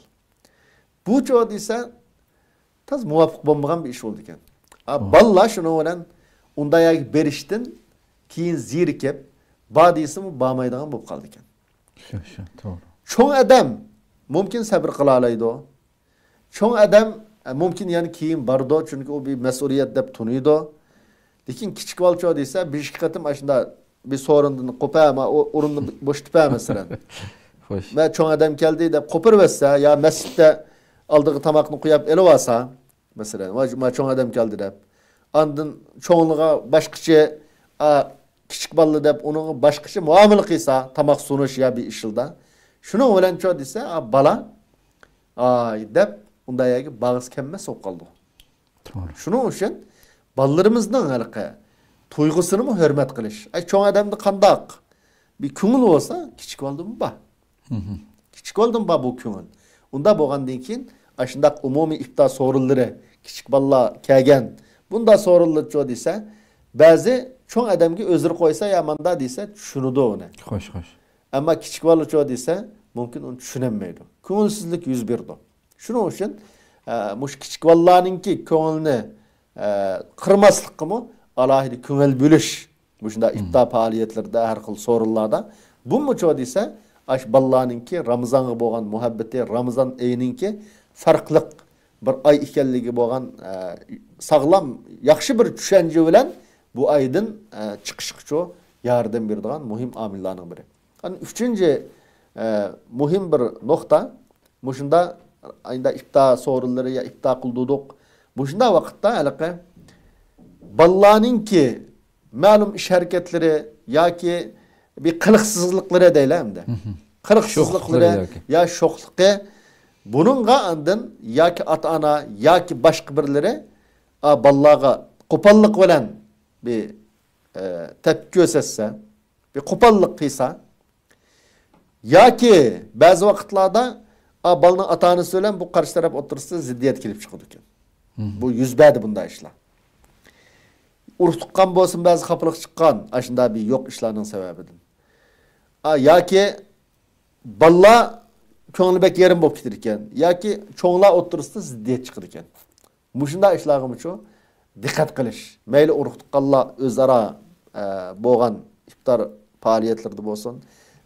بۇچۇ دېسە، تاز مۇۋاپىق بولمىغان بىر ئىش بولىدىكەن. ئا، بالىلار شۇنىڭ بىلەن ئۇنداق يەرگە بېرىشتىن كېيىن زېرىكىپ، بار دېسىمۇ بارمايدىغان بولۇپ قالىدىكەن. شۇ، شۇ، توغرا. چوڭ ئادەم مۇمكىن سەبرى قىلالايدۇ. چوڭ ئادەم، ئە، مۇمكىن يەنە كېيىن بارىدۇ، چۈنكى ئۇ بىر مەسئۇلىيەت دەپ تونۇيدۇ. لېكىن كىچىك بالىچۇ دېسە، بىر ئىككى قېتىم ئاشۇنداق بىر سورۇندىن قوپا، ما، ئو-، ئورۇننى بوشىتىپە، مەسىلەن. خوش. مە چوڭ ئادەم كەلدى دەپ قوپۇرۇۋەتسە، يا مەسچىتتە ئالدىغا تاماقنى قويۇپ ئېلىۋالسا، مەسىلەن، ما، ما چوڭ ئادەم كەلدى دەپ. ئاندىن چوڭلىغا باشقىچە، ئا، كىچىك بالىلار دەپ ئۇنىڭغا باشقىچە مۇئامىلە قىلسا، تاماق سۇنۇش يا بىر ئىشلىدا. شۇنىڭ بىلەنچۇ دېسە، ئا، بالا، ئاي دەپ ئۇنداق يەرگە بارغۇسى كەلمەس بولۇپ قالىدۇ. توغرا. شۇنىڭ ئۈچۈن بالىلىرىمىزنىڭ ھېلىقى تۇيغۇسىنىمۇ ھۆرمەت قىلىش. ئاي، چوڭ ئادەمدە قانداق بىر كۆڭۈل بولسا، كىچىك بالىدىمۇ بار. مھم. كىچىك بالىدىمۇ بار بۇ كۆڭۈل. ئۇنداق بولغاندىن كېيىن، ئاشۇنداق ئومۇمىي ئىپتار سورۇنلىرى، كىچىك بالىلار كەلگەن، بۇنداق سورۇنلارچۇ دېسە، بەزى چوڭ ئادەمگە ئۆزلىرى قويسا يا ماندا دېسە، چۈشىنىدۇ ئۇنى. خوش، خوش. ئەمما كىچىك بالىچۇ دېسە، مۇمكىن ئۇنى چۈشىنەلمەيدۇ. كۆڭۈلسىزلىك يۈز بېرىدۇ. شۇنىڭ ئۈچۈن، ئە، مۇشۇ كىچىك بالىلارنىڭكى كۆڭلىنى، ئە، قىرماسلىققىمۇ ئالاھىدە كۆڭۈل بۆلۈش. مۇشۇنداق مم. ئىپتار پائالىيەتلىرىدە، ھەر خىل سورۇنلاردا. بۇمۇچۇ دېسە، ئاش بالىلارنىڭكى رامىزانغا بولغان مۇھەببىتى، رامىزان ئېيىنىڭكى پەرقلىق بىر ئاي ئىكەنلىكى بولغان، ئە، ساغلام، ياخشى بىر چۈشەنچە بىلەن بۇ ئايدىن، ئە، چىقىشقىچۇ ياردەم بېرىدىغان مۇھىم ئامىللارنىڭ بىرى. ئۈچىنچى، ئە، مۇھىم بىر نۇقتا، مۇشۇنداق ئايدا ئىپتار سورۇنلىرى يا ئىپتار قىلدۇردۇق. مۇشۇنداق ۋاقىتتا ھېلىقى بالىلارنىڭكى مەلۇم ئىش ھەرىكەتلىرى ياكى بىر قىلىقسىزلىقلىرى دەيلى ئەمدى. مھم. قىلىقسىزلىقلىرى شوخلۇقلىرى ياكى. يا شوخلۇقى. بۇنىڭغا ئاندىن ياكى ئاتا-ئانا ياكى باشقا بىرلىرى، ئا، بالىلارغا قوپاللىق بىلەن بىر، ئە، تەپكى كۆرسەتسە، بىر قوپاللىق قىلسا، ياكى بەزى ۋاقىتلاردا، ئا، بالىنىڭ ئاتا-ئانىسى بىلەن بۇ قارشى تەرەپ ئوتتۇرىسىدا زىددىيەت كېلىپ چىقىدۇ ئىكەن. مھم. بۇ يۈز بەردى بۇنداق ئىشلار. ئۇرۇق تۇغقان بولسۇن، بەزى خاپىلىق چىققان، ئاشۇنداق بىر يوق ئىشلارنىڭ سەۋەبىدىن. ئا، ياكى بالىلار كۆڭلى بەك يېرىم بولۇپ كېتىدىكەن. ياكى چوڭلار ئوتتۇرىسىدا زىددىيەت چىقىدىكەن. مۇشۇنداق ئىشلارغىمۇچۇ دىققەت قىلىش. مەيلى ئۇرۇق تۇغقانلار ئۆزئارا، ئە، بولغان ئىپتار پائالىيەتلىرىدە بولسۇن،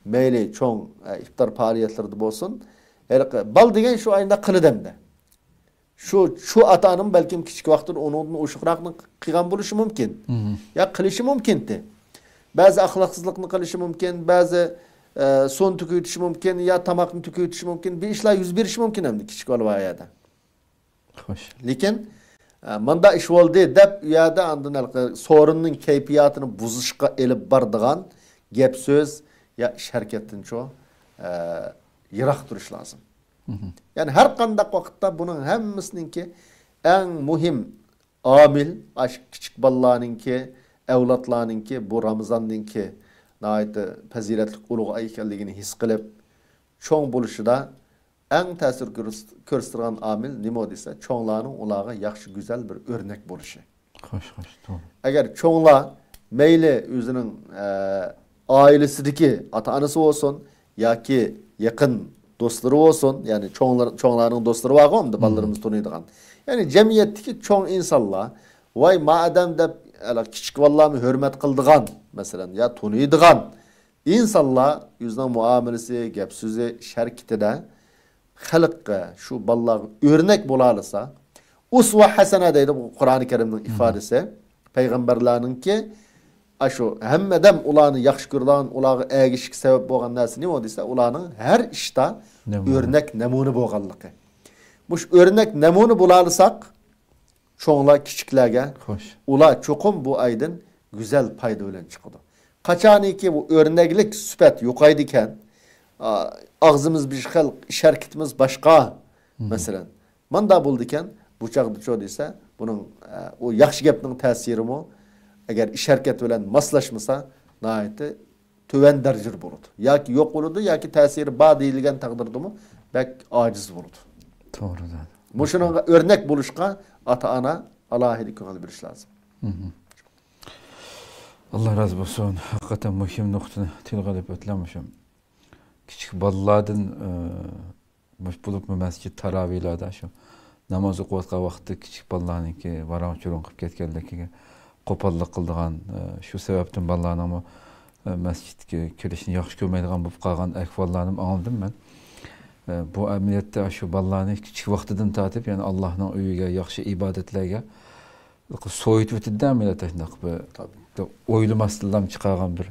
مەيلى چوڭ، ئە، ئىپتار پائالىيەتلىرىدە بولسۇن. ھېلىقى بالا دېگەن شۇ ئايندا قىلىدۇ ئەمدى. شۇ، شۇ ئاتا-ئانىمۇ بەلكىم كىچىك ۋاقتىدا ئۇنىڭدىن ئوشۇقراقنى قىلغان بولۇشى مۇمكىن. مھم. يا قىلىشى مۇمكىنتى. بەزى ئەخلاقسىزلىقنى قىلىشى مۇمكىن، بەزى، ئە، سۇنى تۆكۈۋېتىشى مۇمكىن، يا تاماقنى تۆكۈۋېتىشى مۇمكىن. بىر ئىشلار يۈز بېرىشى مۇمكىن ئەمدى كىچىك بالا بار يەردە. خوش. لېكىن، ئە، ماندا ئىش بولدى دەپ، ئۇ يەردە ئاندىن ھېلىقى سورۇننىڭ كەيپىياتىنى بۇزۇشقا ئېلىپ بارىدىغان گەپ سۆز يا ئىش ھەرىكەتتىنچۇ، ئە، يىراق تۇرۇش لازىم. مھم. يەنى ھەر قانداق ۋاقىتتا بۇنىڭ ھەممىسىنىڭكى ئەڭ مۇھىم ئامىل، ئاشۇ كىچىك بالىلارنىڭكى، ئەۋلادلارنىڭكى بۇ رامىزاننىڭكى ناھايىتى پەزىلەتلىك ئۇلۇغ ئاي ئىكەنلىكىنى ھېس قىلىپ، چوڭ بولۇشىدا ئەڭ تەسىر كۆرس-، كۆرسىتىدىغان ئامىل نېمە دېسە، چوڭلارنىڭ ئۇلارغا ياخشى، گۈزەل بىر ئۆرنەك بولۇشى. خوش، خوش، توغرا. ئەگەر چوڭلار مەيلى ئۆزىنىڭ، ئە، ئائىلىسىدىكى ئاتا-ئانىسى بولسۇن ياكى يېقىن دوستلىرى بولسۇن، يەنى چوڭلار، چوڭلارنىڭ دوستلىرى بارغۇ، ئەمدى مم. بالىلىرىمىز تونۇيدىغان. يەنى جەمئىيەتتىكى چوڭ ئىنسانلار، ۋاي، ما ئادەم دەپ، ئەلا، كىچىك بالىلارمۇ ھۆرمەت قىلىدىغان، مەسىلەن، يا تونۇيدىغان ئىنسانلار ئۆزىنىڭ مۇئامىلىسى، گەپ سۆزى، ئىش ھەرىكىتىدە خەلققە، شۇ بالىلارغا ئۆرنەك بولالىسا، ئۇسۋە ھەسەنە دەيدۇ، بۇ قۇرئانى كەرىمنىڭ مم. ئىپادىسى. پەيغەمبەرلەرنىڭكى، ئاشۇ ھەممە ئادەم ئۇلارنى ياخشى كۆرىدىغان، ئۇلارغا ئەگىشىشكە سەۋەب بولغان نەرسە نېمە دېسە، ئۇلارنىڭ ھەر ئىشتا نەمۇنە. ئۆرنەك نەمۇنە بولغانلىقى. مۇشۇ ئۆرنەك نەمۇنە بولالىساق، چوڭلار كىچىكلەرگە، خوش. ئۇلار چوقۇم بۇ ئايدىن گۈزەل پايدا بىلەن چىقىدۇ. قاچانكى بۇ ئۆرنەكلىك سۈپەت يوقايدىكەن، ئا، ئاغزىمىز بىر خىل، ئىش ھەرىكىتىمىز باشقا، مم. مەسىلەن، ماندا بولىدىكەن، بۇ چاغدىچۇ دېسە، بۇنىڭ، ئە، ئۇ ياخشى گەپنىڭ تەسىرىمۇ، ئەگەر ئىش ھەرىكەت بىلەن ماسلاشمىسا، ناھايىتى تۆۋەن دەرىجىدە بولىدۇ. ياكى يوق بولىدۇ، ياكى تەسىرى بار دېيىلگەن تەقدىردىمۇ بەك ئاجىز بولىدۇ. توغرا دېدى. مۇشۇنىڭغا ئۆرنەك بولۇشقا ئاتا-ئانا ئالاھىدە كۆڭۈل بۆلۈش لازىم. مھم. ئاللا رازى بولسۇن. ھەقىقەتەن مۇھىم نۇقتىنى تىلغا ئېلىپ ئۆتتىلەر مۇشۇ. كىچىك بالىلاردىن، ئى، مۇش-، بولۇپمۇ مەسچىت تاراۋىلاردا شۇ ناماز ئوقۇۋاتقان ۋاقىتتا كىچىك بالىلارنىڭكى ۋاراڭ-چۇرۇڭ قىلىپ كەتكەنلىكىگە قوپاللىق قىلىدىغان، ئە، شۇ سەۋەبتىن بالىلارنىڭمۇ، ئە، مەسچىتكە كىرىشنى ياخشى كۆرمەيدىغان بولۇپ قالغان ئەھۋاللارنىمۇ ئاڭلىدىم مەن. ئە، بۇ ئەمەلىيەتتە شۇ بالىلارنى كىچىك ۋاقتىدىن تارتىپ، يەنى ئاللاھنىڭ ئۆيىگە، ياخشى ئىبادەتلەرگە سويۇتۇۋېتىدىدە، مىللەت شۇنداق بىر، بىر ئويلىماستىنلا چىقارغان بىر،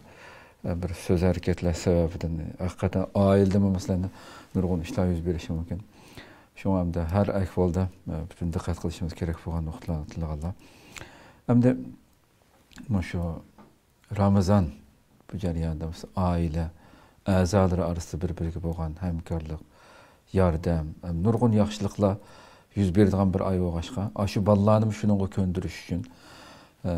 بىر سۆز ھەرىكەتلەر سەۋەبىدىن ھەقىقەتەن ئائىلىدىمۇ، مەسىلەن، نۇرغۇن ئىشلار يۈز بېرىشى مۇمكىن. شۇڭا ئەمدى ھەر ئەھۋالدا، ئە، پۈتۈن دىققەت قىلىشىمىز كېرەك بولغان نۇقتىلارنى تىلغا ئالدى. ئەمدى مۇشۇ رامىزان بۇ جەرياندا بىز ئائىلە ئەزالىرى ئارىسىدا بىر-بىرىگە بولغان ھەمكارلىق، ياردەم، ھەم نۇرغۇن ياخشىلىقلار يۈز بېرىدىغان بىر ئاي بولغاچقا، ئاشۇ بالىلارنىمۇ شۇنىڭغا كۆندۈرۈش ئۈچۈن، ئە،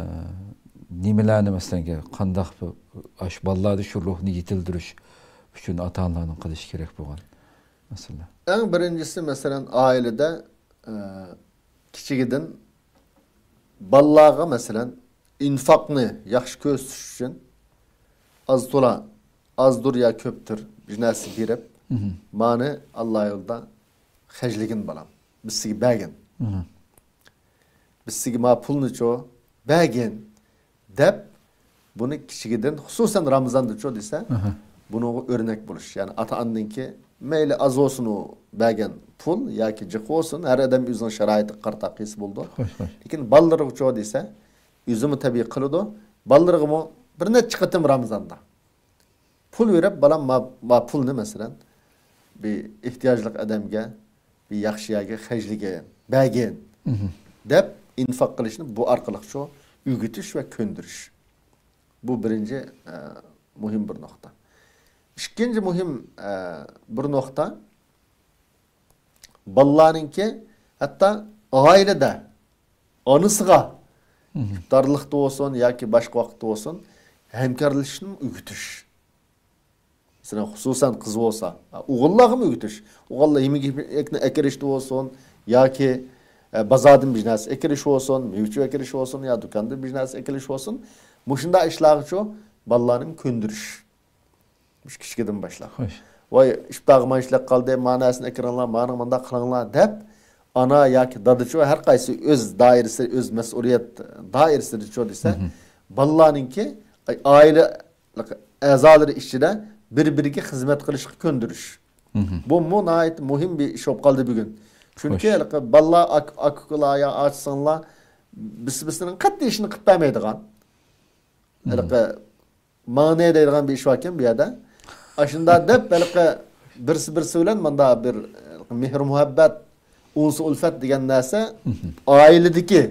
نېمىلەرنى، مەسىلەن، قانداق بىر، ئاشۇ بالىلاردا شۇ روھنى يېتىلدۈرۈش ئۈچۈن ئاتا-ئانىلارنىڭ قىلىشى كېرەك بولغان مەسىلە؟ ئەڭ بىرىنچىسى، مەسىلەن، ئائىلىدە، ئە، كىچىكىدىن بالىلارغا، مەسىلەن، ئىنفاقنى ياخشى كۆرسىتىش ئۈچۈن ئاز تولا، ئازدۇر يا كۆپتۇر بىر نەرسە بېرىپ، مانا ئاللا يولىدا خەجلىگىن بالام، بىز سىزگە بەرگىن. بىز سىزگە ما پۇلنىچۇ بەرگىن دەپ، بۇنى كىچىكىدىن، خۇسۇسەن رامىزاندىچۇ دېسە، بۇنىڭغا ئۆرنەك بولۇش. يەنى ئاتا-ئانىنىڭكى مەيلى ئاز بولسۇن ئۇ بەرگەن پۇل ياكى جىق بولسۇن، ھەر ئادەم ئۆزىنىڭ شارائىتىغا قارىتا قىلسا بولىدۇ. خوش، خوش. لېكىن بالىلىرىغىچۇ دېسە، ئۆزىمۇ تەبىئىي قىلىدۇ. بالىلىرىغىمۇ بىر نەچچە قېتىم رامىزاندا پۇل بېرىپ، بالام، ما، ما پۇلنى، مەسىلەن، بىر ئېھتىياجلىق ئادەمگە، بىر ياخشى يەرگە خەجلىگىن، بەرگىن دەپ ئىنفاق قىلىشنى بۇ ئارقىلىقچۇ ئۆگىتىش ۋە كۆندۈرۈش. بۇ بىرىنچى، ئە، مۇھىم بىر نۇقتا. ئىككىنچى مۇھىم، ئە، بىر نۇقتا، بالىلارنىڭكى ھەتتا ئائىلىدە ئانىسىغا ئىپتارلىقتا بولسۇن ياكى باشقا ۋاقىتتا بولسۇن، ھەمكارلىشىشنى ئۆگىتىش. مەسىلەن، خۇسۇسەن قىز بولسا، ئوغۇللارغىمۇ ئۆگىتىش. ئوغۇللار يېمەك-يېمەكنى ئەكىرىشتە بولسۇن ياكى، ئە، بازاردىن بىر نەرسە ئەكىرىش بولسۇن، مېۋە-چېۋە ئەكىرىش بولسۇن يا دۇكاندىن بىر نەرسە ئەكىرىش بولسۇن، مۇشۇنداق ئىشلارغىچۇ بالىلارنى كۆندۈرۈش. مۇشۇ كىچىكىدىن باشلاپ. خوش. ۋاي، ئىپتارغا مانچىلىك قالدى، ما نەرسىنى ئەكىرىڭلار، مانىڭ مۇنداق قىلىڭلار دەپ، ئانا ياكى دادىچۇ ھەر قايسى ئۆز دائىرىسى، ئۆز مەسئۇلىيەت دائىرىسىدىچۇ دېسە، بالىلارنىڭكى ئائىلە ئەزالىرى ئىچىدە بىر-بىرىگە خىزمەت قىلىشقا كۆندۈرۈش. بۇمۇ ناھايىتى مۇھىم بىر ئىش بولۇپ قالدى بۈگۈن. چۈنكى خوش. ھېلىقى بالىلار، ئاك-، ئاكا-ئۇكىلار يا ئاچا-سىڭىللار بىرسى-بىرسىنىڭ قەتئىي ئىشىنى قىلىپ بەرمەيدىغان. ھېلىقى ماڭا نە دەيدىغان بىر ئىش باركەن بۇ يەردە. ئاشۇنداق دەپ، ھېلىقى بىرسى-بىرسى بىلەن ماندا بىر، ھېلىقى مېھىر-مۇھەببەت، ئۇنس-ئۇلفەت دېگەن نەرسە ئائىلىدىكى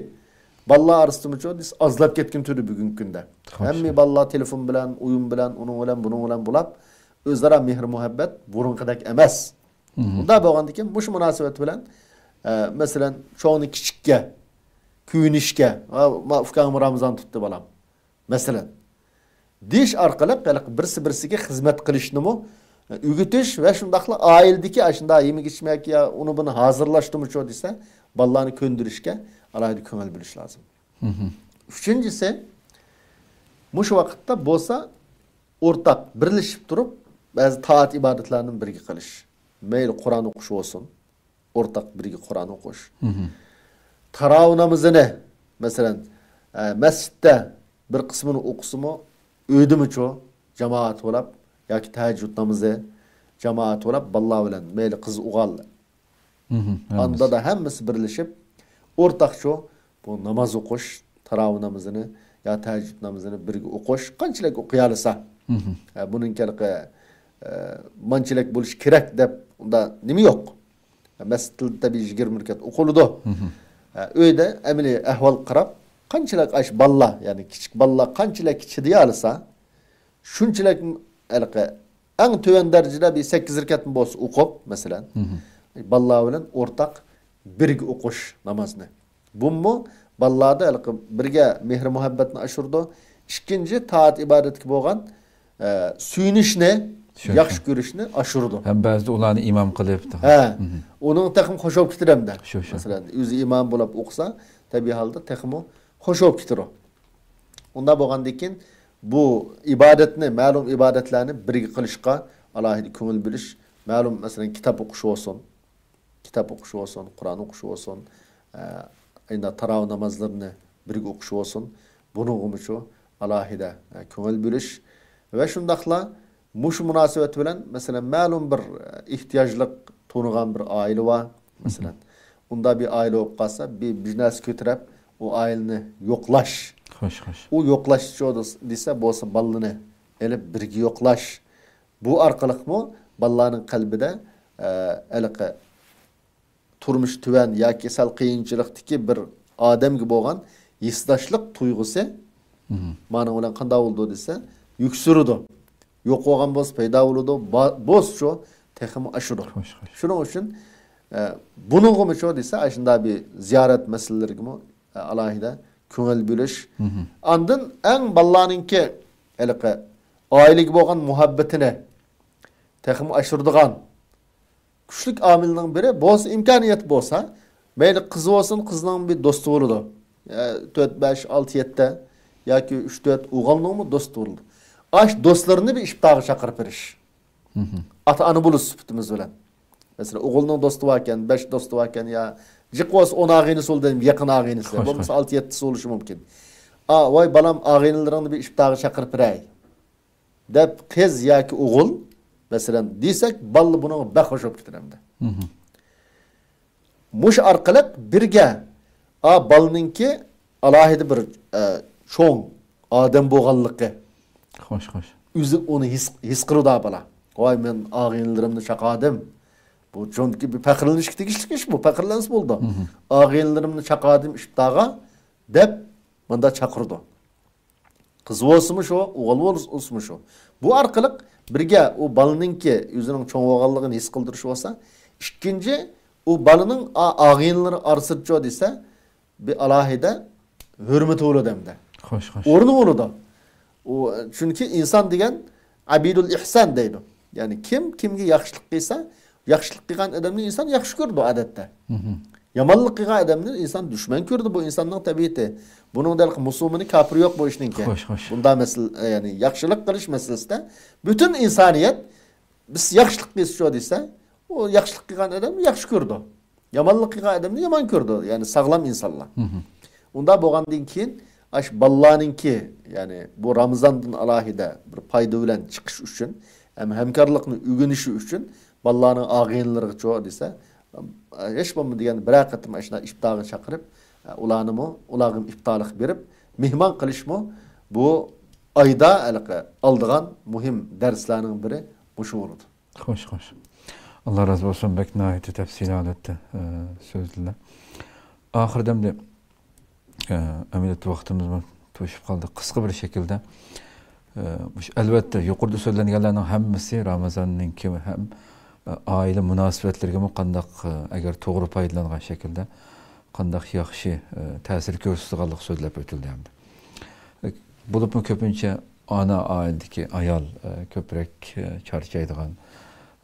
بالىلار ئارىسىدىمۇچۇ ئازلاپ كەتكىنى تۇردى بۈگۈنكى كۈندە. خوش. ھەممە بالىلار تېلېفون بىلەن، ئويۇن بىلەن، ئۇنىڭ بىلەن، بۇنىڭ بىلەن بولاپ، ئۆزئارا مېھىر-مۇھەببەت بۇرۇنقىدەك ئەمەس. ئۇنداق بولغاندىكىن، مۇشۇ مۇناسىۋەت بىلەن، ئە، مەسىلەن، چوڭنى كىچىككە، كۆيۈنۈشكە، «ھە، ما ئۇكاڭمۇ رامىزان تۇتتى، بالام.» مەسىلەن، دېيىش ئارقىلىق ھېلىقى بىرسى-بىرسىگە خىزمەت قىلىشنىمۇ ئۆگىتىش ۋە شۇنداقلا ئائىلىدىكى ئاشۇنداق يېمەك-ئىچمەك يا ئۇنى-بۇنى ھازىرلاشتىمۇچۇ دېسە، بالىلارنى كۆندۈرۈشكە ئالاھىدە كۆڭۈل بۆلۈش لازىم. ئۈچىنچىسى، مۇشۇ ۋاقىتتا بولسا ئورتاق بىرلىشىپ تۇرۇپ بەزى تائەت-ئىبادەتلەرنى بىرگە قىلىش. مەيلى قۇرئان ئوقۇش بولسۇن، ئورتاق بىرگە قۇرئان ئوقۇش. تاراۋىھ نامىزىنى، مەسىلەن، ئە، مەسچىتتە بىر قىسمىنى ئوقۇسىمۇ، ئۆيدىمۇچۇ جامائەت بولاپ ياكى تەھەججۇد نامىزى جامائەت بولاپ، بالىلار بىلەن، مەيلى قىز-ئوغۇل، ئانا-دادا ھەممىسى بىرلىشىپ، ئورتاقچۇ بۇ ناماز ئوقۇش، تاراۋىھ نامىزىنى يا تەھەججۇد نامىزىنى بىرگە ئوقۇش، قانچىلىك ئوقۇيالىسا. ئە، بۇنىڭ ھېلىقى، ئە، مانچىلىك بولۇشى كېرەك دەپ ئۇنداق نېمە يوق. مەسچىتلەردە تەبىئىي يىگىرمە رەكەت ئوقۇلىدۇ. ئە، ئۆيدە ئەمەلىي ئەھۋالغا قاراپ، قانچىلىك ئاش بالىلار، يەنى كىچىك بالىلار قانچىلىك چىدىيالىسا، شۇنچىلىك ھېلىقى ئەڭ تۆۋەن دەرىجىدە بىر سەككىز رەكەتمۇ بولسا ئوقۇپ، مەسىلەن، بالىلار بىلەن ئورتاق بىرگە ئوقۇش نامازنى. بۇمۇ بالىلاردا ھېلىقى بىرگە مېھرى-مۇھەببەتنى ئاشۇرىدۇ. ئىككىنچى، تائەت-ئىبادەتكە بولغان، ئە، سۆيۈنۈشنى، شۇ، ياخشى شۇ. كۆرۈشنى ئاشۇرىدۇ. ھەم بەزىدە ئۇلارنى ئىمام قىلىپ، ھە. ئۇنىڭ تېخىمۇ خوش بولۇپ كېتىدۇ ھەمدە. شۇ، شۇ. مەسىلەن، ئۆزى ئىمام بولۇپ ئوقۇسا، تەبىئىي ھالدا تېخىمۇ خوش بولۇپ كېتىدۇ. ئۇنداق بولغاندىن كېيىن، بۇ ئىبادەتنى، مەلۇم ئىبادەتلەرنى بىرگە قىلىشقا ئالاھىدە كۆڭۈل بۆلۈش. مەلۇم، مەسىلەن، كىتاب ئوقۇش بولسۇن، كىتاب ئوقۇش بولسۇن، قۇرئان ئوقۇش بولسۇن، ئە، ئەينى تاراۋىھ نامازلىرىنى بىرگە ئوقۇش بولسۇن، بۇنىڭغىمۇ شۇ ئالاھىدە، ئە، كۆڭۈل بۆلۈش ۋە شۇنداقلا مۇشۇ مۇناسىۋەت بىلەن، مەسىلەن، مەلۇم بىر، ئە، ئېھتىياجلىق تونۇغان بىر ئائىلە بار، مەسىلەن. ئۇنداق بىر ئائىلە بولۇپ قالسا، بىر، بىر نەرسە كۆتۈرۈپ، ئۇ ئائىلىنى يوقلاش. خوش، خوش. ئۇ يوقلاش شۇ دېسە بولسا، بالىنى ئېلىپ بىرگە يوقلاش. بۇ ئارقىلىقمۇ بالىلارنىڭ قەلبىدە، ئە، ھېلىقى تۇرمۇشى تۆۋەن ياكى سەل قىيىنچىلىقتىكى بىر ئادەمگە بولغان ھېسداشلىق تۇيغۇسى مانا بۇنىڭ بىلەن قانداق بولىدۇ دېسە، يۈكسىلىدۇ. يوق بولغان بولسا پەيدا بولىدۇ، با-، بولسا شۇ تېخىمۇ ئاشىدۇ. خوش، خوش. شۇنىڭ ئۈچۈن، ئە، بۇنىڭغىمۇ شۇ دېسە، ئاشۇنداق بىر زىيارەت مەسىلىلىرىگىمۇ، ئە، ئالاھىدە كۆڭۈل بۆلۈش. ئاندىن ئەڭ بالىلارنىڭكى ھېلىقى ئائىلىگە بولغان مۇھەببىتىنى تېخىمۇ ئاشۇرىدىغان كۈچلۈك ئامىلنىڭ بىرى بولسا، ئىمكانىيەت بولسا، مەيلى قىز بولسۇن، قىزنىڭ بىر دوستى بولىدۇ. يا تۆت، بەش، ئالتە، يەتتە ياكى ئۈچ، تۆت ئوغۇلنىڭمۇ دوستى بولىدۇ. ئاش دوستلىرىنى بىر ئىپتارغا چاقىرىپ بېرىش. ئاتا-ئانا بولۇش سۈپىتىمىز بىلەن. مەسىلەن، ئوغۇلنىڭ دوستى باركەن، بەش دوستى باركەن، يا جىق بولسا ئون ئاغىنىسى بولىدۇ، يېقىن ئاغىنىسى. خوش، بولمىسا خوش. ئالتە، يەتتىسى بولۇشى مۇمكىن. ئا، ۋاي بالام، ئاغىنىلىرىڭنى بىر ئىپتارغا چاقىرىپ بېرەي. دەپ قىز ياكى ئوغۇل، مەسىلەن، دېسەك، بالىلار بۇنىڭغا بەك خوش بولۇپ كېتىدۇ ئەمدى. مۇشۇ ئارقىلىق بىرگە، ئا، بالىنىڭكى ئالاھىدە بىر، ئە، چوڭ ئادەم بولغانلىقى. خوش، خوش. ئۆزى ئۇنى ھېس، ھېس قىلىدۇ بالا. ۋاي، مەن ئاغىنىلىرىمنى چاقادىم. بۇ چۈنكى بىر پەخىرلىنىشكە تېگىشلىك ئىش بۇ، پەخىرلەنسە بولىدۇ. ئاغىنىلىرىمنى چاقادىم ئىپتارغا دەپ مۇنداق چاقىرىدۇ. قىز بولسىمۇ شۇ، ئوغۇل بولسىمۇ شۇ. بۇ ئارقىلىق بىرگە ئۇ بالىنىڭكى ئۆزىنىڭ چوڭ بولغانلىقىنى ھېس قىلدۇرۇش بولسا، ئىككىنچى، ئۇ بالىنىڭ ئا-، ئاغىنىلىرى ئارىسىدىچۇ دېسە، بىر ئالاھىدە ھۆرمىتى بولىدۇ ئەمدى. خوش، خوش. ئورنى بولىدۇ. ئۇ، چۈنكى ئىنسان دېگەن ئەبىدۇل ئىھسان دەيدۇ. يەنى كىم كىمگە ياخشىلىق قىلسا، ياخشىلىق قىلغان ئادەمنى ئىنسان ياخشى كۆرىدۇ ئادەتتە. يامانلىق قىلغان ئادەمنى ئىنسان دۈشمەن كۆرىدۇ، بۇ ئىنساننىڭ تەبىئىتى. بۇنىڭدا مۇسۇلمىنى كاپىرى يوق بۇ ئىشنىڭكى. خوش، خوش. بۇندا مەسىلە، يەنى ياخشىلىق قىلىش مەسىلىسىدە پۈتۈن ئىنسانىيەت بىز ياخشىلىق قىلسىچۇ دېسە، ئۇ ياخشىلىق قىلغان ئادەمنى ياخشى كۆرىدۇ. يامانلىق قىلغان ئادەمنى يامان كۆرىدۇ، يەنى ساغلام ئىنسانلار. ئۇنداق بولغاندىن كېيىن، ئاش بالىلارنىڭكى، يەنى بۇ رامىزاندىن ئالاھىدە بىر پايدا بىلەن چىقىش ئۈچۈن، ھەم ھەمكارلىقنى ئۆگىنىشى ئۈچۈن بالىلارنىڭ ئاغىنىلىرىغىچۇ دېسە، ھېچ بولمىدى دېگەندە بىرەر قېتىم ئاشۇنداق ئىپتارغا چاقىرىپ، ئۇلارنىمۇ، ئۇلارغىمۇ ئىپتارلىق بېرىپ، مېھمان قىلىشمۇ بۇ ئايدا ھېلىقى ئالىدىغان مۇھىم دەرسلەرنىڭ بىرى مۇشۇ بولىدۇ. خوش، خوش. ئاللا رازى بولسۇن، بەك ناھايىتى تەپسىلىي ھالەتتە، ئە، سۆزلىدىلەر. ئاخىرىدا ئەمدى، ئە، ئەمەلىيەتتە ۋاقتىمىزمۇ توشۇپ قالدى. قىسقا بىر شەكىلدە، ئە، مۇشۇ ئەلۋەتتە يۇقىرىدا سۆزلەنگەنلەرنىڭ ھەممىسى رامىزاننىڭكى ھەم، ئە، ئائىلە مۇناسىۋەتلىرىگىمۇ قانداق، ئە، ئەگەر توغرا پايدىلانغان شەكىلدە قانداق ياخشى، ئە، تەسىر كۆرسىتىدىغانلىقى سۆزلەپ ئۆتۈلدى ئەمدى. بولۇپمۇ كۆپىنچە ئانا ئائىلىدىكى ئايال، ئە، كۆپرەك، ئە، چارچايدىغان،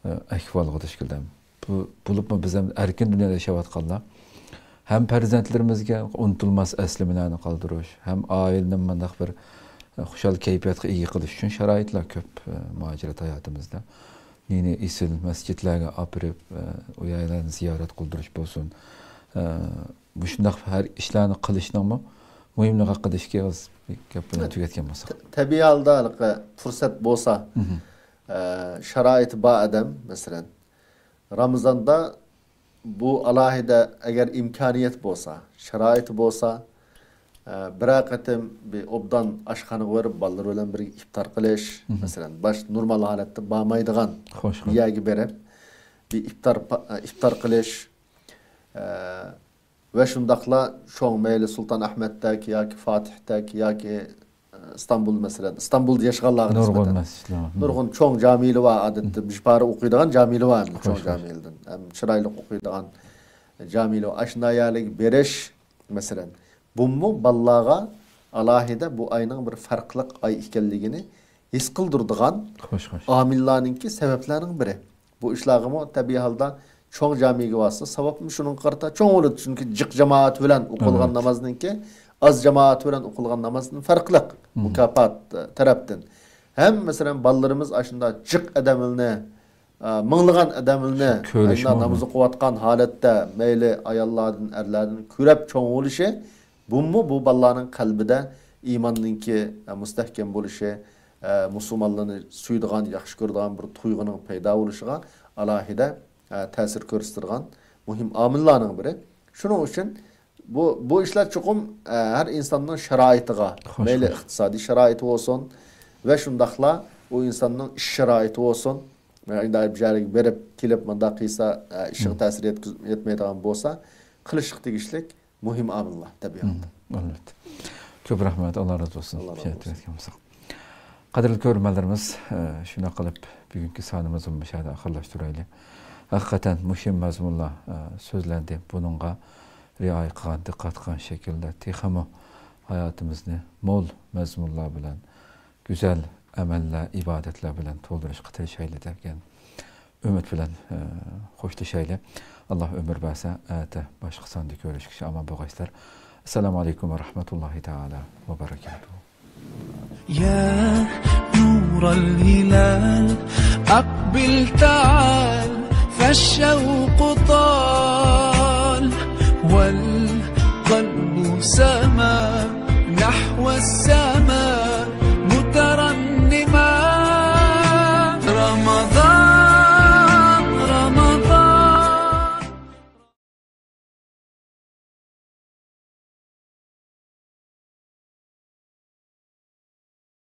ئە، ئەھۋالغا دۇچ كېلىدۇ. بۇ، بولۇپمۇ بىز ھەم ئەركىن دۇنيادا ياشاۋاتقانلار ھەم پەرزەنتلىرىمىزگە ئۇنتۇلماس ئەسلىمىلەرنى قالدۇرۇش، ھەم ئائىلىنى مۇنداق بىر، ئە، خۇشال كەيپىياتقا ئىگە قىلىش ئۈچۈن شارائىتلار كۆپ، ئە، مۇھاجىرەت ھاياتىمىزدا. نى-نى ئېسىل مەسچىتلەرگە ئاپىرىپ، ئە، ئۇ يەرلەرنى زىيارەت قىلدۇرۇش بولسۇن. ئە، مۇشۇنداق ھەر ئىشلارنى قىلىشنىڭمۇ مۇھىملىقى ھەققىدە ئىككى ئېغىز گەپ بىلەن تۈگەتكەن بولساق. تە-، تەبىئىي ھالدا ھېلىقى پۇرسەت بولسا، ئە، شارائىتى بار ئادەم، مەسىلەن، رامىزاندا بۇ ئالاھىدە ئەگەر ئىمكانىيەت بولسا، شارائىتى بولسا، ئە، بىرەر قېتىم بىر ئوبدان ئاشخانىغا بېرىپ، بالىلىرى بىلەن بىرگە ئىپتار قىلىش، مەسىلەن، باش نورمال ھالەتتە بارمايدىغان خوش، خوش. بىر يەرگە بېرىپ، بىر ئىپتار پا-، ئىپتار قىلىش، ئە، ۋە شۇنداقلا چوڭ مەيلى سۇلتان ئەھمەتتەك ياكى فاتىھتەك ياكى، ئە، ئىستانبۇل، مەسىلەن، ئىستانبۇلدا ياشىغانلارغا نۇرغۇن نىسبەتەن مەسچىتلەر بار. نۇرغۇن چوڭ جامىلار بار، ئادەتتە بىر پارە ئوقۇيدىغان جامىلار بار، چوڭ خوش، خوش. جامىلىدىن ھەم چىرايلىق ئوقۇيدىغان جامىلار بار. ئاشۇنداق يەرلەرگە بېرىش، مەسىلەن، بۇمۇ بالىلارغا ئالاھىدە بۇ ئاينىڭ بىر پەرقلىق ئاي ئىكەنلىكىنى ھېس قىلدۇرىدىغان خوش، خوش. ئامىللارنىڭكى، سەۋەبلەرنىڭ بىرى. بۇ ئىشلارغىمۇ تەبىئىي ھالدا چوڭ جامىگە بارسا، ساۋابمۇ شۇنىڭغا قارىتا چوڭ بولىدۇ. چۈنكى جىق جامائەت بىلەن ئوقۇلغان ئەلۋەتتە. نامازنىڭكى ئاز جامائەت بىلەن ئوقۇلغان نامازدىن پەرقلىق مۇكاپات، ئە، تەرەپتىن. ھەم، مەسىلەن، بالىلىرىمىز ئاشۇنداق جىق ئادەملەرنى ئە، مىڭلىغان ئادەملەرنى كۆرۈشمۇ. ئەمدى ناماز ئوقۇۋاتقان ھالەتتە مەيلى ئاياللاردىن، ئەرلەردىن كۆرەپ چوڭ بولۇشى، بۇمۇ بۇ بالىلارنىڭ قەلبىدە ئىماننىڭكى، ئە، مۇستەھكەم بولۇشى، ئە، مۇسۇلمانلارنى سۆيىدىغان، ياخشى كۆرىدىغان بىر تۇيغۇنىڭ پەيدا بولۇشىغا ئالاھىدە، ئە، تەسىر كۆرسىتىدىغان مۇھىم ئامىللارنىڭ بىرى. شۇنىڭ ئۈچۈن بۇ، بۇ ئىشلار چوقۇم، ئە، ھەر ئىنساننىڭ شارائىتىغا، خوش، مەيلى خوش. ئىقتىسادىي شارائىتى بولسۇن ۋە شۇنداقلا ئۇ ئىنساننىڭ ئىش شارائىتى بولسۇن، ئە، ئىنتايىن بىر يەرگە بېرىپ كېلىپ مۇنداق قىلسا، ئە، ئىشىغا مم. تەسىر يەتكۈز-، يەتمەيدىغان بولسا، قىلىشقا تېگىشلىك مۇھىم ئامىللار تەبىئەتتە. مم، ئەلۋەتتە. كۆپ رەھمەت، ئاللا رازى بولسۇن. ئاللا رازى شاھىت بولسۇن. بولسۇن. قەدىرلىك كۆرۈرمەنلىرىمىز، ئە، شۇنداق قىلىپ بۈگۈنكى سانىمىزنى مۇشۇ يەردە ئاخىرلاشتۇرايلى. ھەقىقەتەن مۇھىم مەزمۇنلار، ئە، سۆزلەندى. بۇنىڭغا رىئايە قىلغان، دىققەت قىلغان شەكىلدە تېخىمۇ ھاياتىمىزنى مول مەزمۇنلار بىلەن، گۈزەل ئەمەللەر، ئىبادەتلەر بىلەن تولدۇرۇشقا تىرىشايلى دېگەن ئۈمىد بىلەن، ئە، خوشلىشايلى. ئاللا ئۆمۈر بەرسە، ئەتە باشقا ساندا كۆرۈشكىچە ئامان بولغايسىلەر. ئەسسالامۇ ئەلەيكۇم ۋە رەھمەتۇللاھى تائالا ۋە بەرىكاتۇھۇ. يا نور الهلال، أقبل تعال، فالشوق طال.